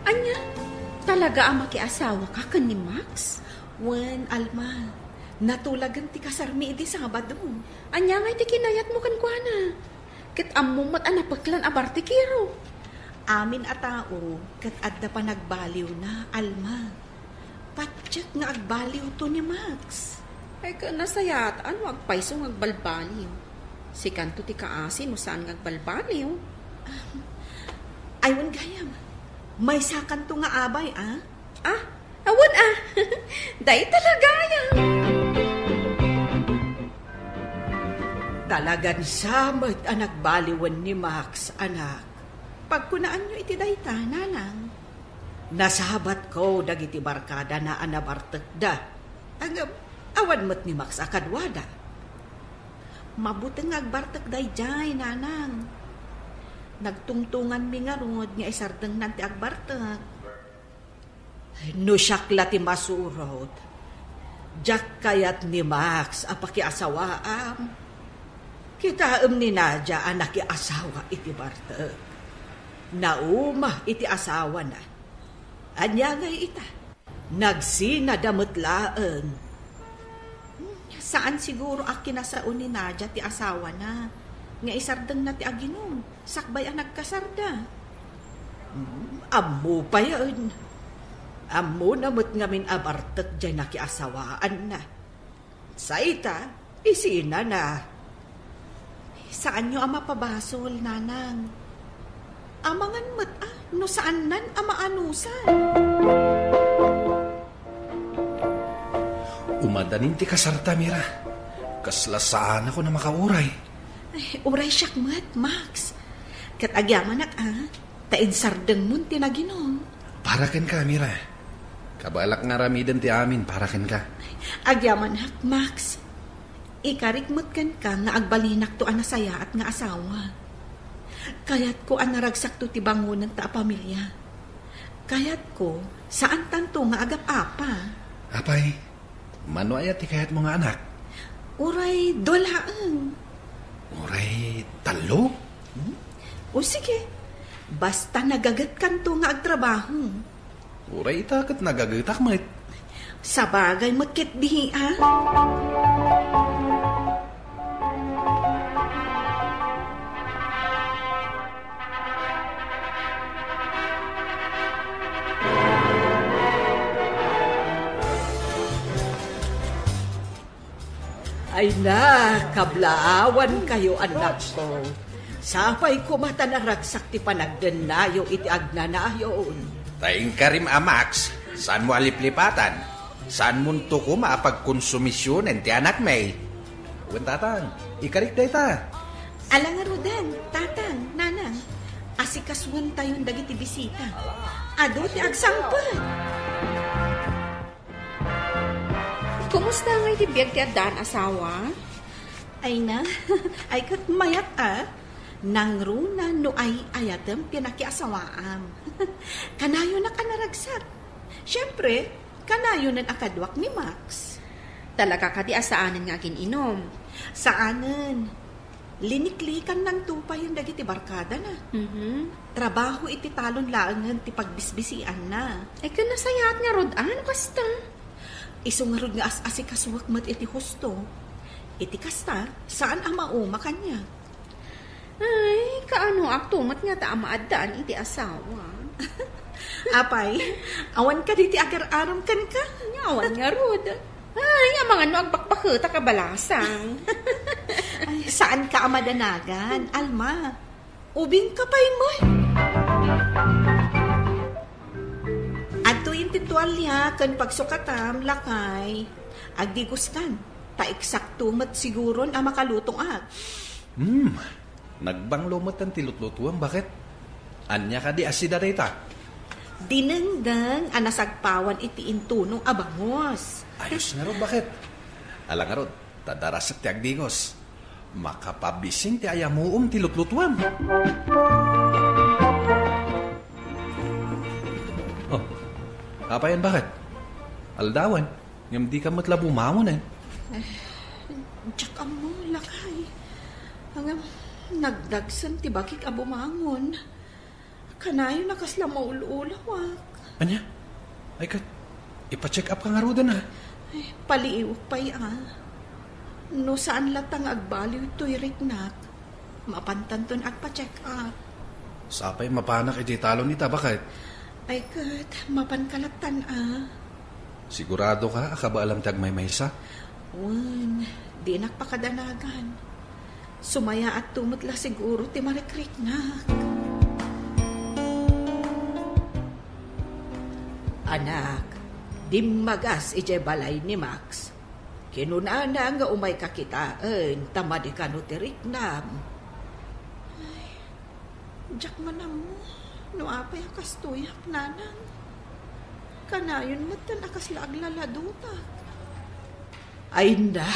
Ania? Talaga a makiasawaka ken ni Max? Wen, Alma, natulagen ti kasarmi idi Sabado. Ania ngay ti kinayatmo kenkuana? Ket ammom met a napeklan a bartikero. Amin a tao ket adda panagbaliwna, Alma. Patiek nga agbaliwto ni Max. Ay, ket nasayaat a no agpayso nga agbalbaliw. Sikanto ti kaasi no saan nga agbalbaliw. Ay, wen gayam. Maysakanto nga abay, a? Ah, awan, a. Dayta la gayam. Talagan sa met a nagbaliwen ni Max, anak. Pagkunaanyo iti dayta, nanang. Nasabatko dagiti barkadana a nabartekda. Ngem, awan met ni Max a kaduada. Mabuteng nga agbartek daydiay, nanang. Nagtungtunganmi ngarud nga isardengnan ti agbartek. No siak la ti masurot, diak kayat ni Max a pakiasawaam. Kitaem ni Nadia a nakiasawa iti bartek. Nauma iti asawana. Ania ngay ita? Nagsinada met laeng. Saan siguro a kinasao ni Nadia ti asawana nga isardengna ti aginum sakbay a nagkasarda. Hmm, ammo payen. Ammona met ngamin a bartek diay nakiasawaanna. Sa ita, isinana. Saanyo a mapabasol, nanang. Amangan met a no saannan a maanusan. Umadanin ti kasarta, Mira. Kasla saanakon a makauray. Ay, uray siak met, Max. Ket agyamanak a, ta insardengmon ti naginum. Para kenka, Mira. Kabaelak nga aramiden ti amin para kenka. Agyamanak, Max. Ikarik met kenka nga agbalinakto a nasayaat nga asawa. Kayatko a naragsakto ti bangonenta a pamilia. Kayatko, saantanto nga agap-apa. Apay, mano aya ti kayatmo nga anak? Uray dua laeng. Uray tallo? Hmm? O sige, basta nagagetkanto nga agtrabaho. Uray ita ket nagagetak met. Sabagay met ketdi, a? Ay na, kablaawankayo, anakko. Sapay koma ta naragsak ti panagdennayo iti agnanayon. Ta inkarim a Max, saanmo a liplipatan? Saanmonto koma a pagkonsumisionen ti anakmi? Wen, tatang, ikarik dayta. Ala ngaruden, tatang, nanang, asikasuentayon dagiti bisita. Adu ti agsangpet. Kumusta ngay ti biag ti addaan, asawa? Ay na, ay ket mayat a. Nangruna no ay-ayatem ti nakiasawaam. Kanayonak a naragsak. Siempre, kanayonen a kaduak ni Max. Talaga kadi a saanen nga agin-inum? Saanen. Liniklikannanto payen dagiti barkadana. Mhm. Trabaho iti talon laengen ti pagbisbisianna. Ay, ken nasayaat ngarud a no kasta. Isu ngarud nga as-asikasuak met iti husto. Iti kasta, saan a mauma kaniak. Ay, kaanoakto met ngata a maaddaan iti asawa. Apay, awan kadi ti agar-aram kenka? Nya, awan ngarud. Ay, amangan no agbakbaketak a balasang. Ay, saanka a madanagan, Alma. Ubingka pay met. Adtoyen ti tualia ken pagsukatam, lakay. Agdigoskan, ta eksakto met siguron a makalutoak. Hmm, nagbanglo met ti lutlutuem, baket? Ania kadi a sida dayta? Dinengdeng a nasagpawan iti intuno a bangus. Ayos ngarud, baket? Ala ngarud, ta darasek ti agdigos. Makapabisin ti ayamuom ti lutlutuem. Oh, apayen, baket? Aldawen, ngem dika met la bumangon, eh. Eh, diak ammo, lakay. Ngem, nagdagsen ti bagik a bumangon. Kanayon a kasla maul-ulawak. Ania? Ay ket, ipa-check up ka ngaruden, a. Ay, paliiwak pay, a. No saan latta nga agbaliw toy riknak, mapantanton agpa-check up. Sapay mapanak iti talon ita, baket? Ay ket, mapanka lattan, a. Sigurado ka a kabaelam ti agmaymaysa? Wen, dinak pakadanagan. Sumayaatto met la siguro ti marikriknak. Anak, dimmagas idiay balay ni Max. Kinunana nga umayka kitaen ta madi kano ti riknam. Ay, diak man ammo no apay a kastoyak, Nanang. Kanayon metten a kasla aglaladutak. Ay na,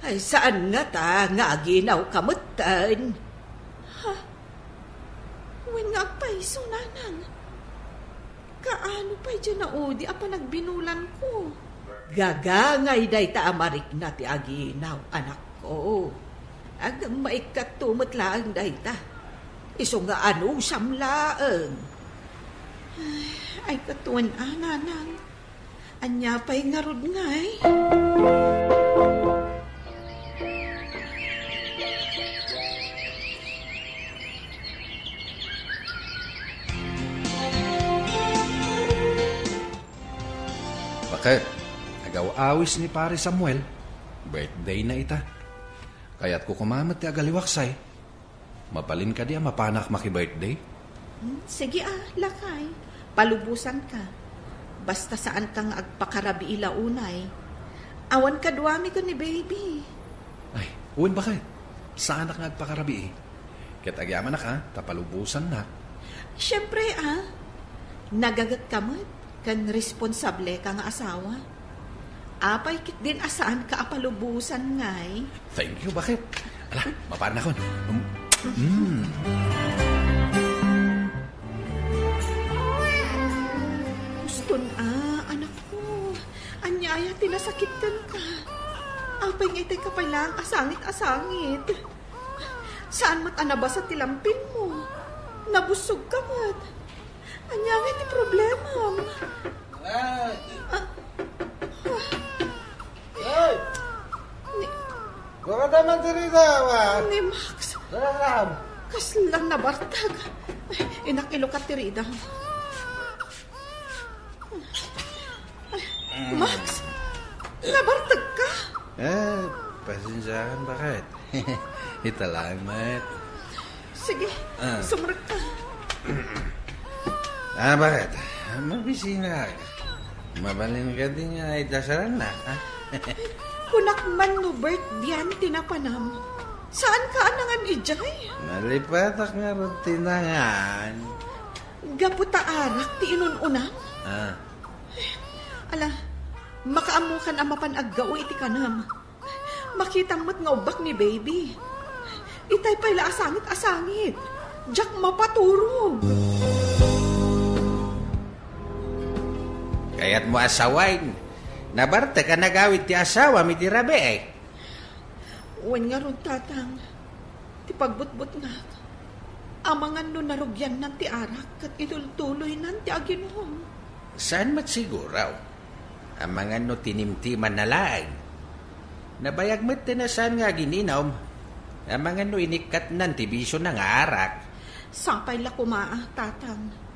ay saan ngata nga aginawka metten? Ha? Wen nga agpayso, Nanang. Kaano pay diay naudi a panagbinulanko? Gagangay dayta a marikna ti aginaw, anakko. Agmammaikkato met laeng dayta. Isu nga anusam laeng. Ay, ay, katuen a, Nanang. Ania pay ngarud ngay? Baket, agaw-awis ni Pare Samuel. Birthday na ita. Kayatko koma met ti agaliwaksay. Mabalin kadi a mapanak maki-birthday? Hmm, sige a, lakay. Palubosanka. Basta saanka nga agpakarabii la unay. Awan kaduami ken ni baby. Ay, wen baket. Saanak nga agpakarabii. Ket agyamanak a, ta palubosannak. Siempre a. Nagagetka met. Ken responsableka nga asawa. Apay ketdin a saanka a palubosan ngay? Thank you, baket. Ala, mapaanakon. Um, mm. Uston a, anakko. Ania aya ti nasakit kenka? Apay nga itay ka pay laeng a sangit a sangit? Saan met a nabasa ti lampin mo? Nabusog ka met. Ania ngay ti problemam? Ay! Ah, Ay! Ni, Gurada man ti rida, wa? Ni Max. Gurada. Kasla nabartag. Ay, inak, ilukat ti rida. Ay, Max, nabartag ka? Eh, pasensiakan, baket. Ita laeng met. Sige, Ah. sumrek ka. Ah, baket? Mabisina ka. Mabalin kadi nga idasalannak, ha? Kunak man no birthday-an ti napanam. Saanka a nangan idiay? Nalipatak ngarud ti nangan. Gapu ta arak ti inun-unam? Ah. Ala, makaammokan a mapan aggao iti kanam. Makitam met nga ubbak ni baby. Itay pay la a sangit a sangit. Diak mapaturog. Kayatmo a sawen, nabartek a nagawid ti asawam iti rabii. Wen ngarud, Tatang, ti pagbutbutngak, amangan no narugiannan ti arak ket itultuloynan ti aginum. Saan met siguro? Amangan no tinimtimanna laeng. Nabayag met ti nasaan nga agininum. Amangan no inikkatnan ti bisiona nga arak. Sapay la koma a, Tatang.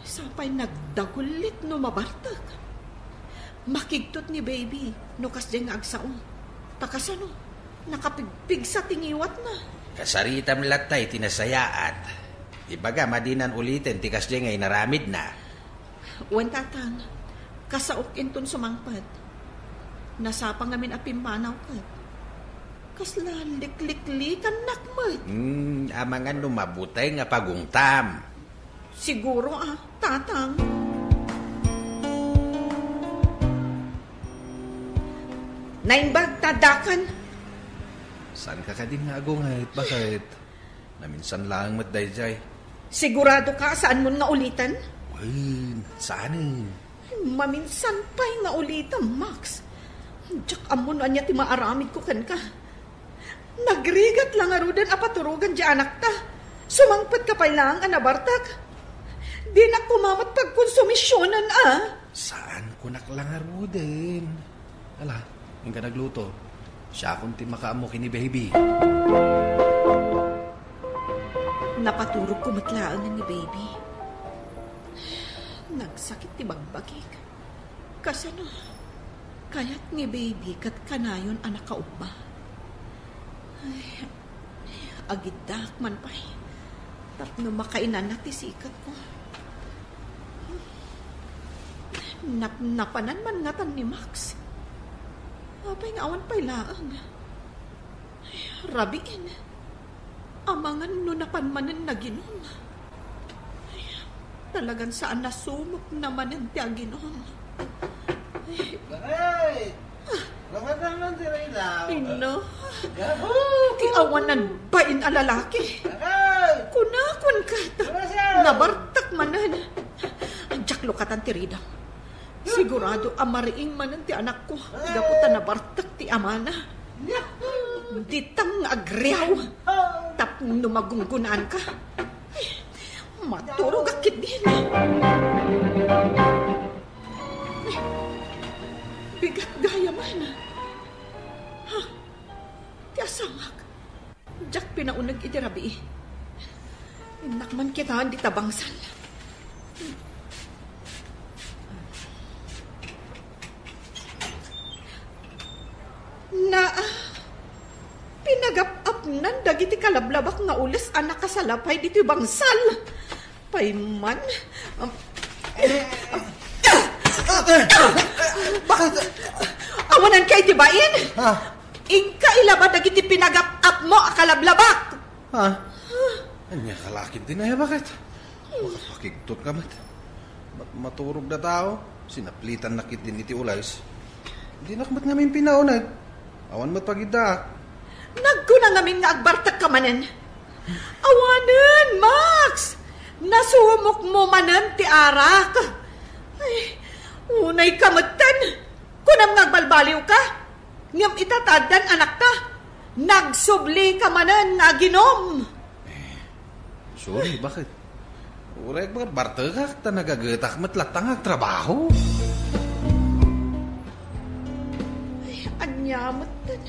Sapay nagdagullit no mabartek. Makigtot ni baby no kasdiay nga agsao. Ta kasano? Nakapigpigsa ti ngiwatna. Kasaritam latta iti nasayaat. Ibagam a dinan uliten ti kasdiay nga inaramidna. Wen, Tatang, kasaok inton sumangpet. Nasapa ngamin a pimmanaw ket. Kasla likliklikannak met. Hmm, amangan no mabuteng a pagungtam. Siguro a, Tatang. Naimbag ta addakan. Saanka kadi nga agunget, baket? Naminsan laeng met daydiay. Sigurado ka a saanmon nga uliten? Wen, saanen. Maminsan pay nga ulitem, Max. Diak ammo no ania ti maaramidko kenka. Nagrigat la ngaruden a paturogan diay anakta. Sumangpet ka pay laeng a nabartek. Dinak koma met pagkonsumisionen a. Saan, kunak la ngaruden. Ala, inka nagluto. Siakon ti makaammo ken ni baby. Napaturogko met laengen ni baby. Nagsakit ti bagbagik. Kasano? Kayat ni baby ket kanayon a nakaubba. Ay, agiddaak man pay tapno makainana ti sikatko. Napnapanan man ngatan ni Max. Apay nga awan pay laeng? Ay, rabiin. Amangan no napan manen naginom. Ay, talagan saan a sumok na manen ti aginom. Ay. Bakit? Bakit naman si Reyna? Ay, no. Yahoo! Ti awanan bain a lalaki. Bakit? Kuna, kun kata. Bakit? Nabartak manen. Diak lukatan ti ridam. Sigurado a mariing manen ti anakko. Gapu ta nabartek ti amana. Ditang nga agriaw. Tapno magunggunaan ka. Ay, maturog a ketdin. Ay, bigat gayam. Ha? Ti asawak. Diak pinauneg iti rabii. Innak man kitaen dita bangsal. Naa, pinagap-apnan dagiti kalablabak nga ules a nakasalapay ditoy bangsal. Pay man. Am-, Bakit? Awanan ka iti bain? Ha? Inka ilaba dagiti pinagap-apmo a kalablabak. Ha? Ania ka lakin dinaya, bakit? Makapakigtot ka met. Mat-, maturog da tao. Sinaplitan na ketdin iti ules. Dinak met ngamin pinauneg. Awan met pagiddaak. Nagkuna ngamin nga agbartek ka manen. Awanen, Max! Nasumok mo manen ti arak. Ay, unay ka metten. Kunam nga agbalbaliw ka. Ngem ita ta addan anakta. Nagsubli ka manen nga aginom. Eh, sorry, bakit? Uray agbartekak ta nagagetak met latta nga agtrabaho. Ay, ania metten.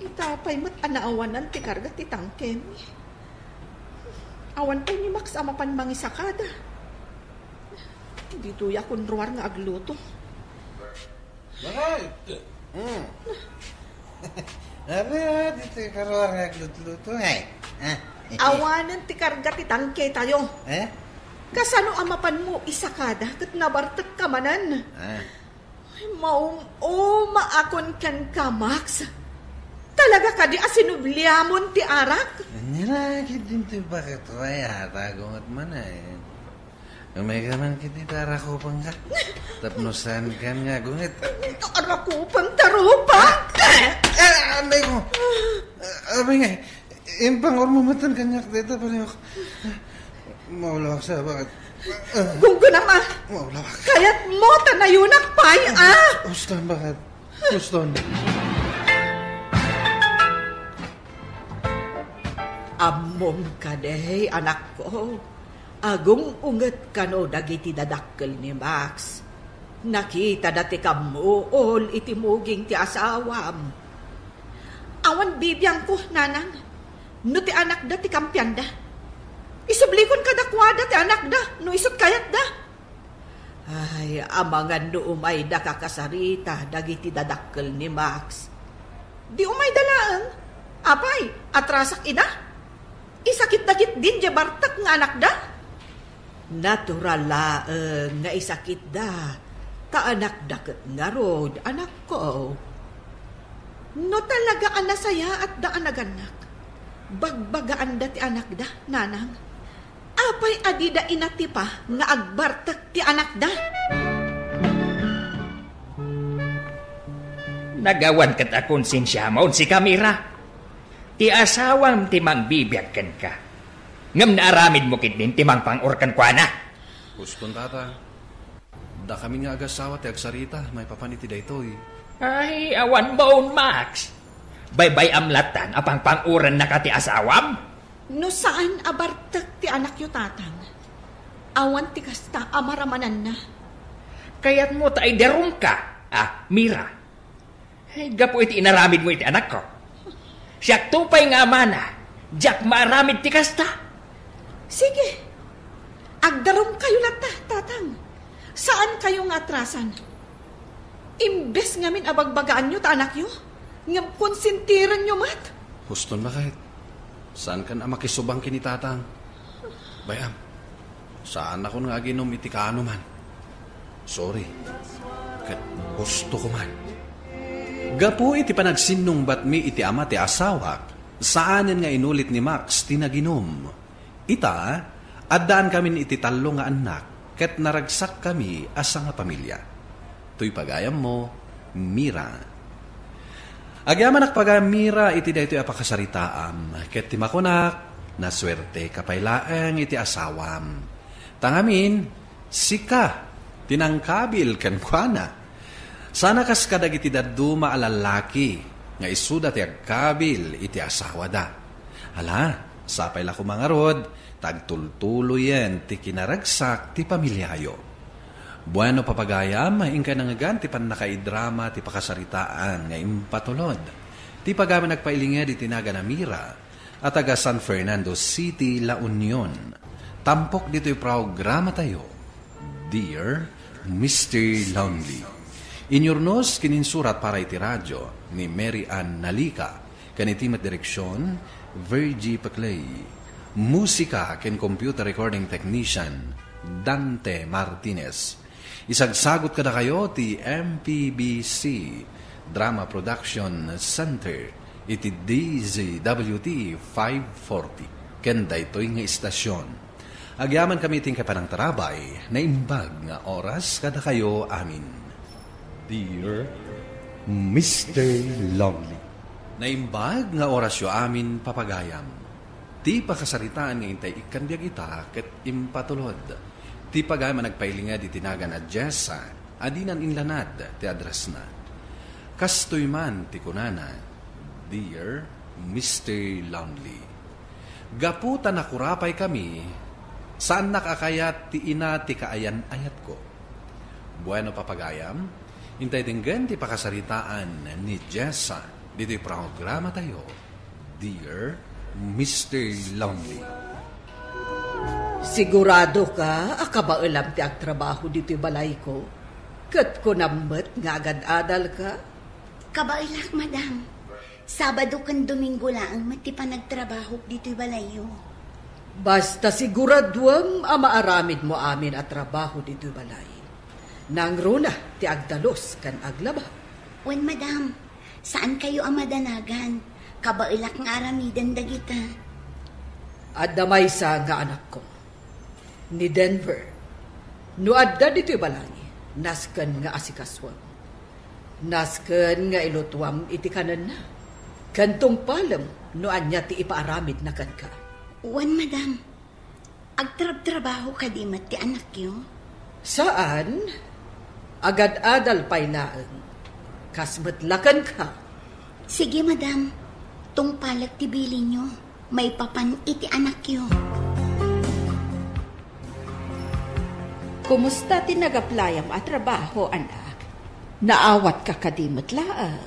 Ita pay met a naawanan ti karga ti tangkemi. Awan pay ni Max a mapan mangisakada. Ditoy a kunruar nga agluto. Bakit? Hmm. Abi, ah, ditoy karuar nga aglutluto, eh. Ah. Awanen ti karga ti tangke tayo. Eh? Kasano a mapanmo isakada ket nabartek ka manen? Ah. Ay, maum-uma akon kenka, Max. Talaga kadi a sinubliamon ti arak? Ania la ketdin ti bakit, way, atago met man, eh. Umay ka man ketdi ta arakupengka. Tapno saankan nga agungit. Arakupeng ta rupang? Ah, ah, anday ko. Ah, abay nga, impangurmo metten kaniak dayta, pariok. Maulawak sa, bakit? Ah. Gunggunam, ah. Maulawak. Kayatmo ta nayunak pay, ah. Huston, bakit? Huston. Ammom kadi, anakko. Agung-unget kano dagiti dadakkel ni Max. Nakitada ti kammuol iti muging ti asawam. Awan bibiangko, nanang, no ti anakda ti kampianda. Isublikon kadakuada ti anakda no isut' kayatda. Ay, amangan no umayda kakasarita dagiti dadakkel ni Max. Di umayda laeng. Apay, atrasak ida? Isakitda ketdin diay bartek nga anakda? Natural laeng nga isakitda, ta anakda ket ngarud, anakko. No talaga a nasayaatda a nagannak, bagbagaanda ti anakda, nanang. Apay a dida inatipa nga agbartek ti anakda? Nagawan ket a konsensiamon, sika, Mira. Ti asawam ti mangbibiag kenka. Ngem naaramidmo ketdin ti mangpang-or kenkuana. Huston, Tatang. Dakami nga agasawa ti agsarita maipapan iti daytoy. Ay, awan maon, Max. Baybay-am lattan a pangpang-orennaka ti asawam? No saan a bartek ti anakyo, Tatang, awan ti kasta a maramananna. Kayatmo ta idarumka, a, Mira? Ay, gapu iti inaramidmo iti anakko. Siakto pay nga amana, diak maaramid ti kasta. Sige, agdarumkayo latta, Tatang. Saankayo nga atrasan. Imbes ngamin a bagbagaanyo ta anakyo, ngem konsentirenyo met. Huston, bakit? Saankan a makisubang ken ni Tatang. Bay-am, saannakon nga aginom iti kaanoman. Sorry. Ket husto koman. Gapu iti panagsinnungbatmi iti ama ti asawak, saanen nga inulit ni Max ti naginum. Ita, addaan kamin iti tallo nga annak, ket naragsak kami a sangapamilya. Toy pagayammo, Mira. Agyamanak pagayam, Mira, iti daytoy a pakasaritaam, ket ti makunak, nasuerteka pay laeng iti asawam. Ta ngamin, sika ti nangkabil kenkuana. Sana kas kadagiti dadduma a lallaki nga isuda ti agkabil iti asawada. Ala, sapay la koma ngarud, ta agtultuloyen ti kinaragsak ti pamiliayo. Bueno, papagayam, inkay nangngegan ti pannakaidrama ti pakasaritaan nga impatulod. Ti pagayam a nagpailinged iti nagan a Mira, a taga San Fernando City, La Union. Tampok ditoy programatayo, Dear Mister Lonely. Inyurnos ken insurat para iti radyo ni Mary Ann Nalica, ken iti met direksion, Virgie Paclay. Musika ken computer recording technician, Dante Martinez. Isagsagot kadakayo ti M P B C Drama Production Center iti D Z W T five forty ken daytoy nga istasyon. Agyamankami iti inkay panangtarabay, naimbag nga oras kadakayo amin. Dear Mister Lonely. Naimbag nga orasyo amin, papagayam. Ti pakasaritaan nga intay ikkan biag ita ket impatulod. Ti pagayam a nagpailinged iti nagan a Jessa a dinan inlanad ti addressna. Kastoy man ti kunana, Dear Mister Lonely. Gapu ta nakurapay kami, saannak a kayat ti ina ti kaayan-ayatko. Bueno, papagayam, intay denggen ti pakasaritaan ni Jessa ditoy programatayo, Dear Mister Lonely. Sigurado ka a kabaelam ti agtrabaho ditoy balayko? Ket kunam met nga agad-adal ka? Kabaelak, madam. Sabado ken Domingo laeng met ti panagtrabahok ditoy balayyo. Basta siguraduem a maaramidmo amin a trabaho ditoy balay. Nangruna ti agdalus ken aglaba. Wen, madam, saankayo a madanagan. Kabaelak nga aramiden dagita. Adda maysa nga anakko, ni Denver. No adda ditoy balay, nasken nga asikasuem. Nasken nga ilutuam iti kanenna, ken tungpalem no ania ti ipaaramidna kenka. Wen, madam. Agtrabtrabaho kadi met ti anakyo? Saan. Agad-adal pay laeng. Kas met la kenka. Sige, madam. Tungpalek ti bilinyo maipapan iti anakyo. Kumusta ti nagaplayam a trabaho, anak? Naawatka kadi met laeng?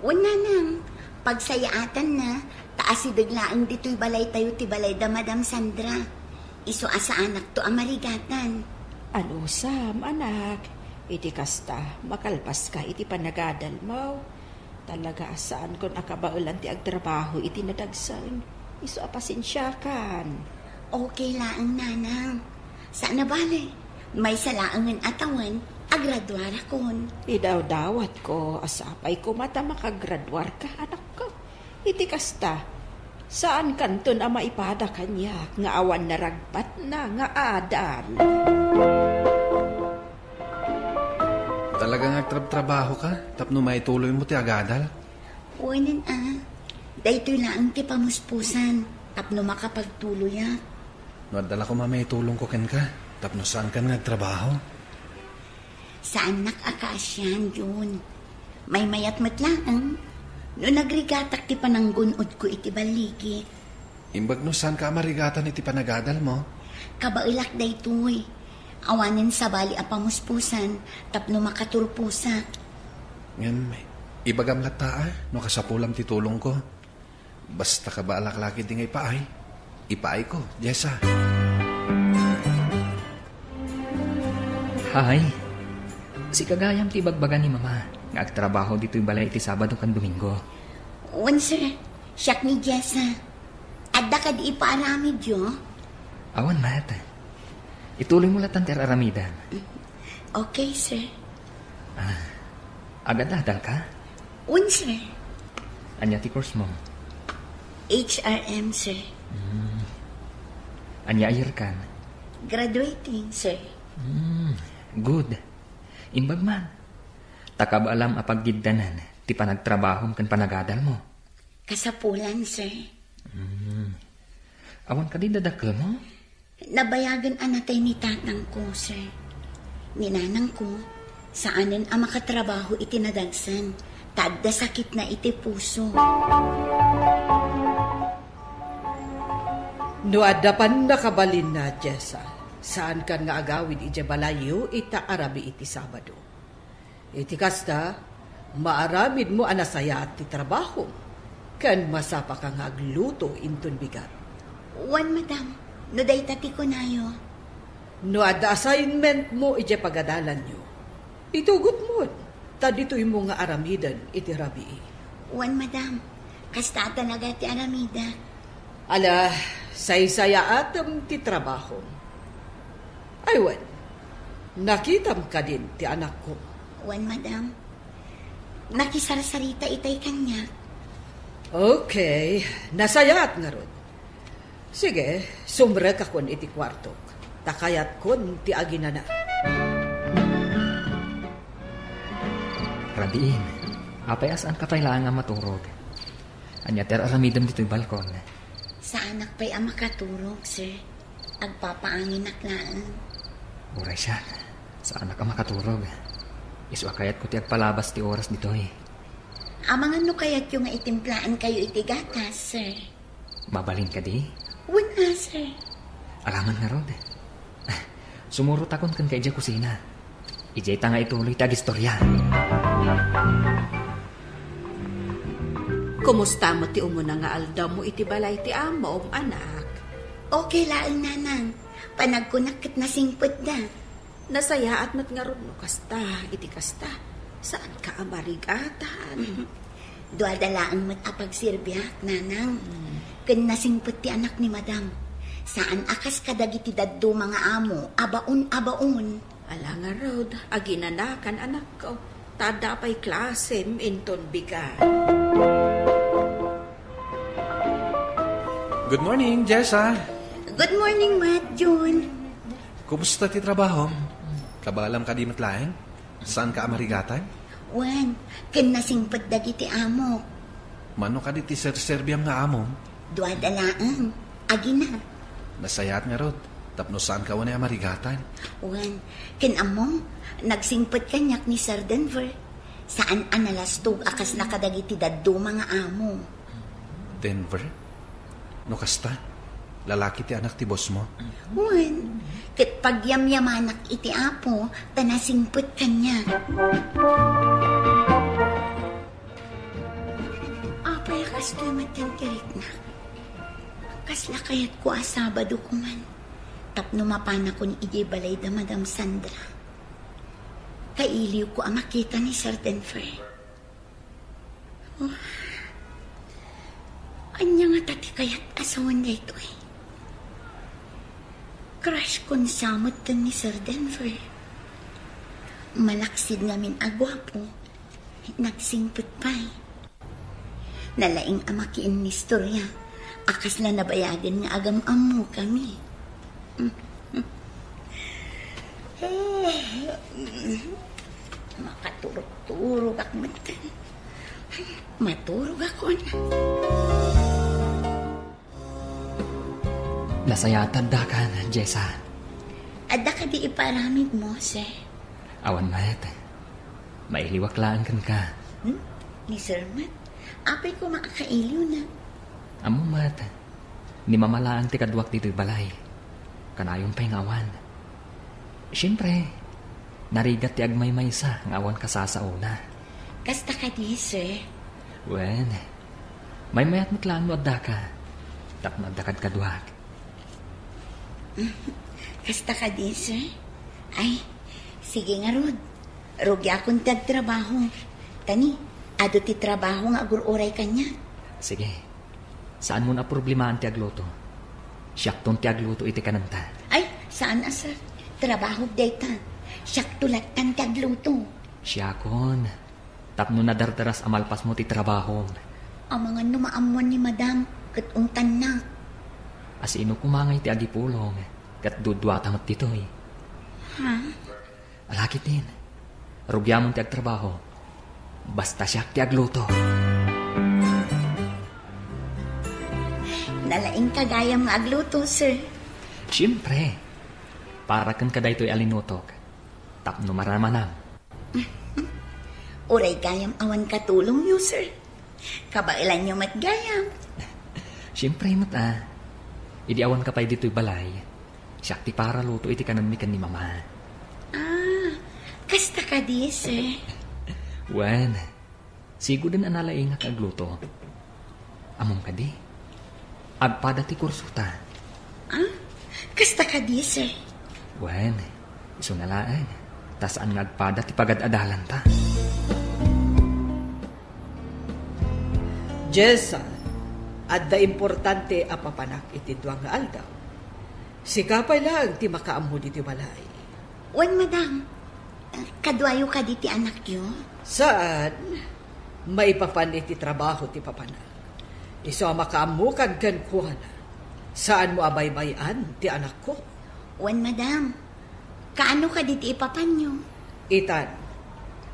Wen, nanang, pagsayaatanna, ta asideg laeng ditoy balaytayo ti balay da Madam Sandra. Isu a saanakto a marigatan. Anusam, anak, iti kasta, makalpaska iti panagadalmo. Talaga a saankon a kabaelan ti agtrabaho iti nadagsen. Isu a pasensiakan. Okay laeng, nanang. Saan a bale, maysa laengen a tawen, agraduarakon. Idawdawatko a sapay koma ta makagraduarka, anakko. Iti kasta, saankanton a maipada kaniak nga awan naragbatna nga adal. Talaga nga agtrabtrabaho ka tapno maituloymo ti agadal? Wen a, daytoy laeng ti pamuspusan tapno makapagtuloyak. No adda la koma maitulongko kenka, tapno saankan nga agtrabaho? Saannak a kaasian, Jun. Maymayat met laeng no nagrigatak ti pananggun-odko iti balligik. Imbag no saanka a marigatan iti panagadalmo? Kabaelak daytoy. Awanen sabali a pamuspusan tapno makaturposak. Ngem, ibagam latta a no kasapulam ti tulongko. Basta kabaelak la ketdi nga ipaay, ipaayko, Jessa. Hay, sika gayam ti ibagbaga ni Mama nga agtrabaho ditoy balay iti Sabado ken Domingo. Wen, sir. Siak ni Jessa. Adda kadi ipaaramidyo? Awan met. Ituloymo latta ti ar-aramidem. Okay, sir. Ah, agad-adal ka? Wen, sir. Ania ti course mo? H R M, sir. Hmm. Ania a year kan? Graduating, sir. Hmm. Good. Imbag man. Ta kabaelam a paggiddanan ti panagtrabahom ken panagadalmo. Kasapulan, sir. Hmm. Awan kadi dadakkelmo? Nabayagen a natay ni tatangko, sir. Ni nanangko, saanen a makatrabaho iti nadagsen, ta adda sakitna iti puso. No adda pannakabalinna, Jessa, saankan nga agawid idiay balayyo ita a rabii ti Sabado. Iti kasta, maaramidmo a nasayaat ti trabahom, ken masapaka nga agluto inton bigat. Wen, madam, no dayta ti kunayo. No adda assignmentmo idiay pagadalanyo, itugotmon, ta ditoymo nga aramiden iti rabii. Wen, madam, kasta talaga ti aramidek. Ala, saysayaatem ti trabahom. Ay, wen, nakitam kadin ti anakko? Wen, madam. Nakisarsarita itay kaniak. Okay, nasayaat ngarud. Sige, sumrekakon iti kuartok, ta kayatkon ti aginana. Rabiin, apay a saanka pay laeng a maturog? Ania ti ar-aramidem ditoy balkon? Saanak pay a makaturog, sir. Agpapaanginak laeng. Uray siak, saanak a makaturog. Isu a kayatko ti agpalabas ti oras ditoy. Amangan no kayatyo nga itimplaankayo iti gatas, sir. Mabalin kadi? Wen a, sir. Alangan ngarud. Sumurotakon kenka idiay kusina. Idiay ta nga ituloy ti agistorya. Kumusta met ti umuna nga aldawmo iti balay ti amom, anak? Okay laeng, nanang. Panagkunak ket nasingpetda. Nasayaat met ngarud no kasta, iti kasta, saanka a marigatan. Duada laeng met a pagserbiak, nanang. Mm. Ken nasingpet ti anak ni madam. Saan a kas kadagiti dadduma nga amo, a baon a baon. Ala ngarud, aginanakan, anakko. Ta adda pay klasem inton bigat. Good morning, Jessa. Good morning, Matt, Jun. Kumusta ti trabahom? Kabaelam kadi met laeng? Saanka a marigatan? Wen, ken nasingpet dagiti amok. Mano kadi ti serserbiam nga amom? Duada laeng. Agina. Nasayaat ngarud, tapno saanka unay a marigatan. Wen, ken ammom, nagsingpet kaniak ni Sir Denver. Saan a nalastog a kasla kadagiti dadduma nga amo. Denver? No kasta, lalaki ti anak ti bossmo? Wen, ket pagyamyamanak iti Apo ta nasingpet kaniak. Apay a kastoy met ti riknak? Kasla kayatko a Sabado koman tapno mapanakon idiay balay da Madam Sandra. Kailiwko a makita ni Sir Denver. Oh. Ania ngata ti kayat a sawen daytoy? Crush kon sa met ni Sir Denver. Malaksid ngamin a guapo, nagsingpet pay. Nalaing a makiinnistorya a kasla nabayagen nga agam-ammokami. Makaturog-turogak metten. Maturogakon. Nasayaat addakan, Jessa. Adda kadi iparamidmo, sir? Awan met. Mailiwak laeng kenka. Hmm? Ni Sir met? Apay koma a kailiwna? Ammom met. Ni mama laeng ti kaduak ditoy balay. Kanayon pay nga awan. Siempre, narigat ti agmaymaysa nga awan kasasaona. Kasta kadi, sir? Wen, maymayat met laeng no addaka. Tapno adda kadkaduak. Kasta kadi, sir? Ay, sige ngarud. Rugiakon ti agtrabaho. Tani, adu ti trabaho nga agur-uray kaniak. Sige. Saanmon a problemaan ti agluto. Siakton ti agluto iti kanenta. Ay, saan a, sir. Trabahok dayta. Siakto lattan ti agluto. Siakon. Tapno nadardaras a malpasmo ti trabahom. Amangan no maammuan ni Madam, ket ungtannak. Asino koma ngay ti agipulong, ket duduata met ditoy. Ha? Ala ketdin, rugiamon ti agtrabaho. Basta siak ti agluto. Nalaingka gayam nga agluto, sir. Siempre, para kenka daytoy a linutok. Tapno maramanam. Uray gayam awan katulongyo, sir. Kabaelanyo met gayam. Siempre met a. Idi awanka pay ditoy balay, siak ti paraluto iti kanenmi ken ni Mama. Ah, kasta kadi, sir? Wen, siguden a nalaingak agluto. Ammom kadi? Agpada ti kursota. Ah? Kasta kadi, sir? Wen, isu na laeng. Ta saan nga agpada ti pagad-adalanta. Jessa, adda importante a papanak iti dua nga aldaw. Sika pay laeng ti makaammo ditoy balay. Wen, madam. Kaduayo kadi ti anakyo? Saan. Maipapan iti trabaho ti papanak. Isu a makaammokan kenkuana. Saanmo a baybay-an ti anakko. Wen, madam. Kaano kadi ti ipapanyo? Itan,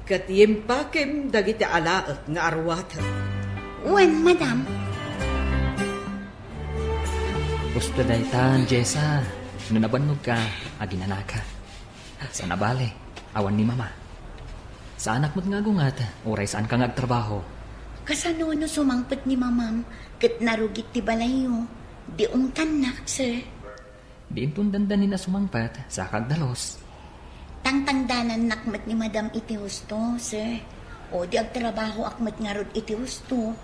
ket yimpakem dagiti alaek nga aruaten. Wen, madam. Usto daytan, Jessa. No nabannogka, aginanaka. Saan a bale, awan ni Mama. Saanak met nga agunget, uray saanka nga agtrabaho. Kasano no sumangpet ni Mamam ket narugit ti balayyo? Di ungtannak, sir. Di inton dandanin a sumangpet, saka agdalus. Tangtangdanannak met ni Madam iti husto, sir. O di agtrabahoak met ngarud iti husto.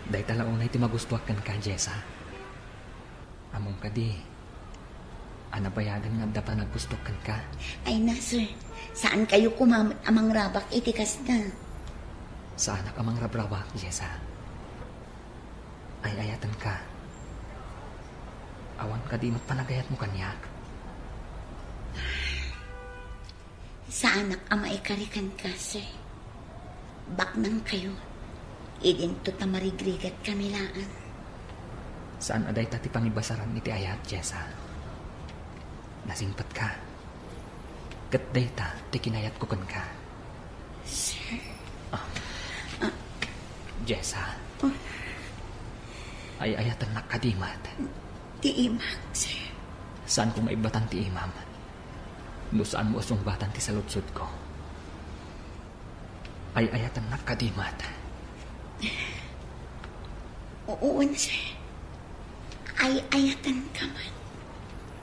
Dayta la unay ti magustoak kenka, Jessa. Ammom kadi a nabayagen nga adda panaggusto kenka. Ay na, sir. Saankayo koma met a mangrabak iti kasta. Saanak a mangrabrabak, Jessa. Ay-ayatenka. Awan kadi met panagayatmo kaniak. Saanak a maikari kenka, sir. Baknangkayo. Idinto ta marigrigat kami laeng. Saan a dayta ti pangibasaran iti ayat, Jessa. Nasingpetka. Ket dayta ti kinayatko kenka. Sir. Ah. Ah. Jessa. Oh. Ay-ayatennak kadi met? Ti imak, sir. Saanko nga ibbatan ti imam. No saanmo a sungbatan ti saludsodko. Ay-ayatennak kadi met? Oo, sir. Ay-ayatenka met.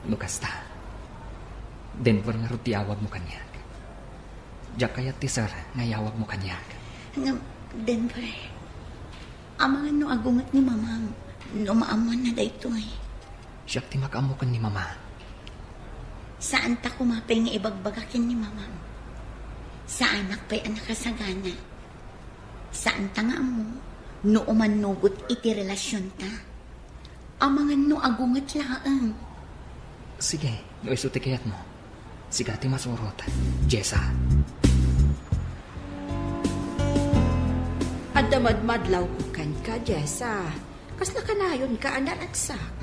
No kasta, Denver ngarud ti awagmo kaniak. Diak kayat ti sir nga iyawagmo kaniak. Ngem, Denver, amangan no agunget ni Mamam, no maammuanna daytoy. Siak ti makaammo ken ni Mama. Saanta koma pay nga ibagbaga ken ni Mamam. Saanak pay a nakasagana. Saanta nga ammo no umannugot iti relasionta. Amangan no agunget laeng. Sige, no isu ti kayatmo. Sika ti masurot, Jessa. Adda madmadlawko kenka, Jessa. Kasla kanayonka a naragsak?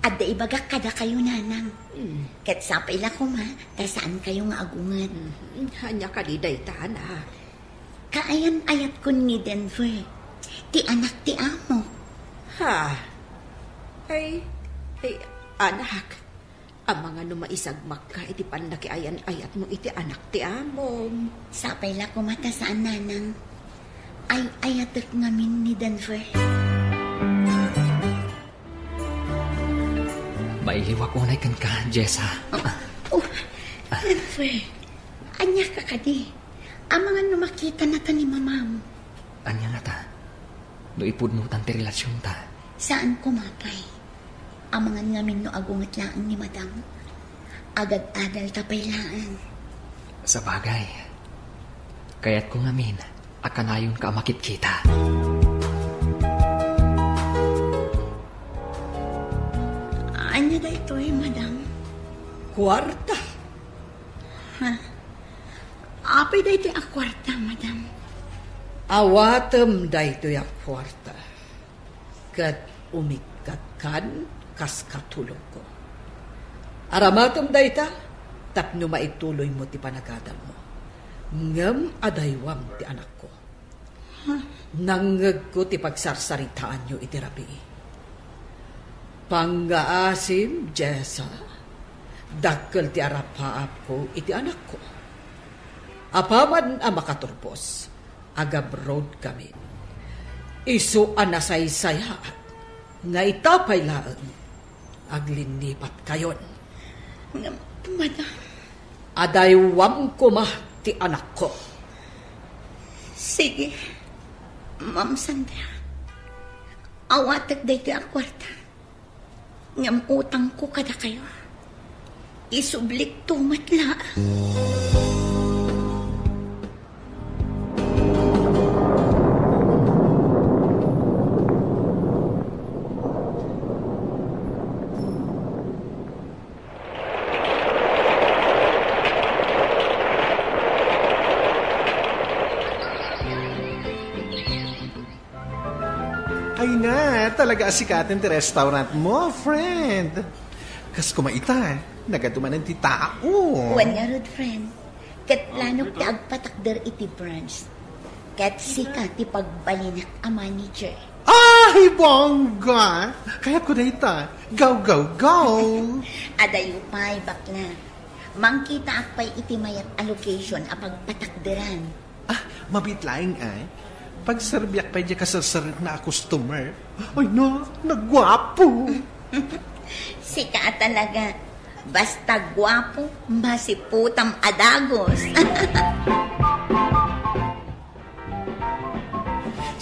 Adda ibagak kadakayo, Nanang. Mm. Ket sapay la koma, ta saankayo nga agunget. Mm, ania kadi dayta, anak? Kaayan-ayatkon ni Denver. Ti anak ti amo. Ha? Ay, ay, anak. Amangan no maisagmakka iti pannakiayan-ayatmo iti anak ti amom. Sapay la koma ta saan, Nanang. Ay-ayatek ngamin ni Denver. Mailiwak unay kenka, Jessa. Oh, Denver. Ania ka kadi? Amangan no makitanata ni Mamam. Ania ngata? No ipudnotan ti relasionta? Saan koma pay. Amangan ngamin no agunget laeng ni Madam. Agad-adalta pay laeng. Sabagay, kayatko ngamin a kanayonka a makitkita. Ania daytoy, Madam? Kuarta. Ha? Apay daytoy a kuarta, Madam? Awatem daytoy a kuarta, ket umikkatkan kas katulongko. Aramatem dayta tapno maituloymo ti panagadalmo. Ngem adaywam ti anakko. Nangngegko ti pagsarsaritaanyo iti rabii. Pangngaasim, Jessa, dakkel ti arapaapko iti anakko. Apaman a makaturpos, agabroad kami. Isu a nasaysayaat nga ita pay laeng, aglinnipat kayon. Ngem, madam. Adaywam koma ti anakko. Sige, Ma'am Sandra. Awatek daytoy a kuarta. Ngem utangko kadakayo. Isublikto met laeng. Ay na, talaga a sikaten ti restaurant mo, friend. Kas kumaita, nagadu manen ti tao. Wen ngarud, friend. Ket planok ti agpatakder iti brunch. Ket sika ti pagbalinak a manager. Ay, bongga! Kayatko dayta. Go, go, go! Adayo pay, bakla. Mangkitaak pay iti mayat a location a pagpatakderan. Ah, mabiit laeng, ay. Pagserbiak pay diay kaserserekna a customer. Ay na, nagguapo. Sika a talaga. Basta guapo, masiputam a dagus.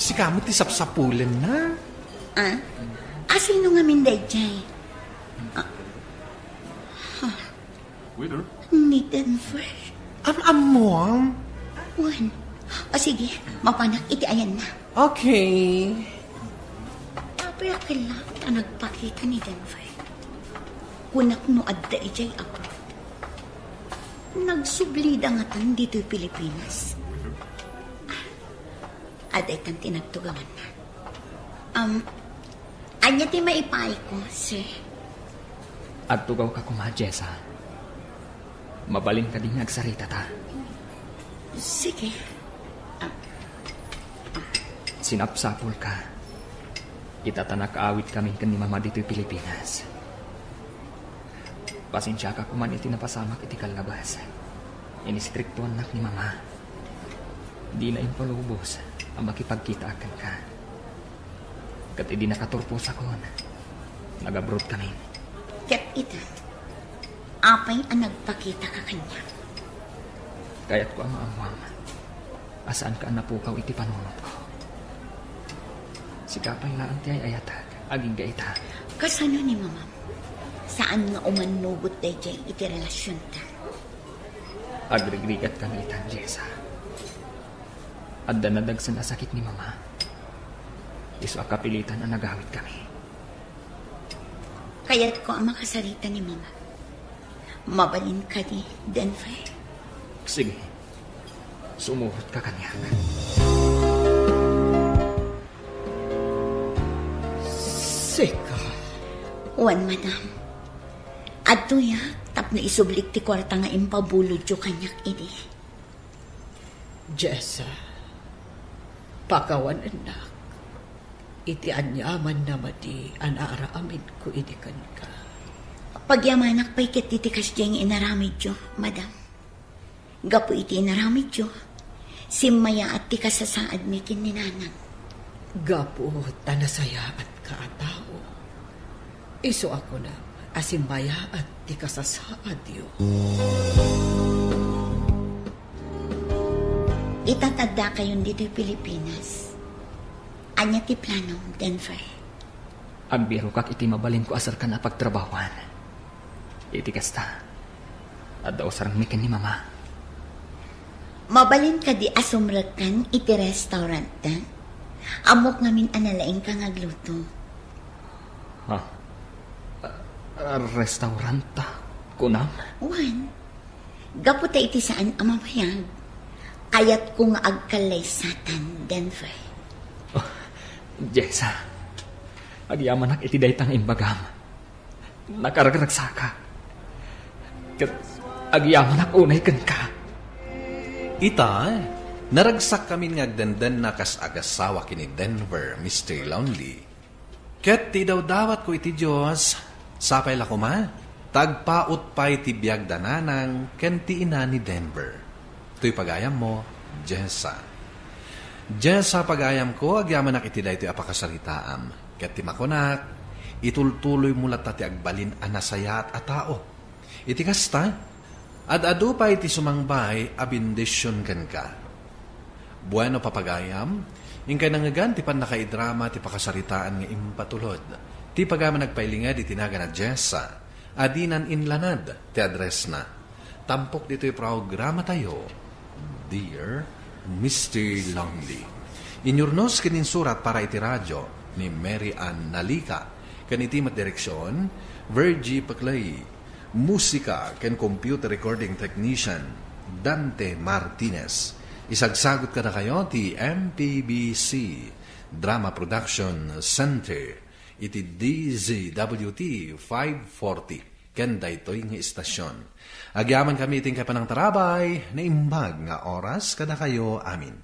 Sika met ti sapsapulenna. Ah? Asino ngamin daydiay? Ah. Waiter? Ni Denver? Am-ammom? Wen. O sige, mapanak iti ayanna. Okay. Apay a kella ta nagpakita ni Denver? Kunak no adda idiay abroad. Nagsublida ngatan ditoy Pilipinas. Adda itan ti nagtugawanna. Um, ania ti maipaayko, sir? Agtugawka koma, Jessa. Mabalin kadi nga agsaritata? Sige. Ah. Sinapsapulka. Ita ta nakaawidkamin ken ni Mama ditoy Pilipinas. Pasensiaka koman iti napasamak iti kallabas. Inistriktuannak ni Mama. Dina impalubos a makipagkitaak kenka. Ket idi nakaturposakon, nagabroadkami. Ket ita, apay a nagpakitaka kaniak? Kayatko a maammoam a saanka a napukaw iti panunotko. Sika pay laeng ti ay-ayatek agingga ita. Kasano ni Mamam? Saan nga umannugot daydiay iti relasionta? Agrigrigatkami itan, Jessa. Adda nadagsen a sakit ni Mama. Isu a kapilitan a nagawidkami. Kayatko a makasarita ni Mama. Mabalin kadi, Denver? Sige. Sumurotka kaniak. Sika. Wen, madam. Adtoyak tapno isublik ti kuarta nga impabulodyo kaniak idi. Jessa, pakawanennak iti aniaman a madi a naaraminko idi kenka. Pagyamanak pay ket ti kasdiay nga inaramidyo, madam. Gapu iti inaramidyo, simmayaat ti kasasaadmi ken ni Nanang. Gapu ta nasayaatka a tao, isu a kunam a simmayaat ti kasasaadyo. Ita ta addakayon ditoy Pilipinas. Ania ti planom, Denver? Agbirokak iti mabalinko a serkan a pagtrabahoan. Iti kasta, adda usarengmi ken ni Mama. Mabalin kadi a sumrekkan iti restaurant? Ammok ngamin a nalaingka nga agluto. Ha? Ah, restaurant, kunam? Wen, gapu ta iti saan a mabayag, Kayatko nga agkallaysatan, Denver. Jessa, agyamanak iti dayta nga imbagam. Nakaragragsakak. Ket agyamanak unay kenka. Ita, naragsakkamin nga agdendenna kas agasawa ken ni Denver, Mister Lonely. Ket ti idawdawatko iti Dios, sapay la koma, ta agpaut pay ti biag da nanang ken ti ina ni Denver. Toy pagayammo, Jessa. Jessa, pagayamko, agyamanak iti daytoy a pakasaritaam. Ket ti makunak, itultuloymo latta ti agbalin a nasayaat a tao. Iti kasta, ad-adu pay ti sumangbay a bendision kenka. Bueno, papagayam, inkay nangngegan ti pannakaidrama ti pakasaritaan nga impatulod. Ti pagayam a nagpailinged iti nagan a Jessa, a dinan inlanad ti addressna. Tampok ditoy programatayo, Dear Mister Lonely. Inyurnos ken insurat para iti radio ni Mary Ann Nalica, ken iti met direksion, Virgie Paclay. Musika ken computer recording technician, Dante Martinez. Isagsagut kadakayo ti M P B C Drama Production Center iti D Z W T five forty ken daytoy nga istasyon. Agyamankami iti inkay panangtarabay, naimbag nga oras kadakayo amin.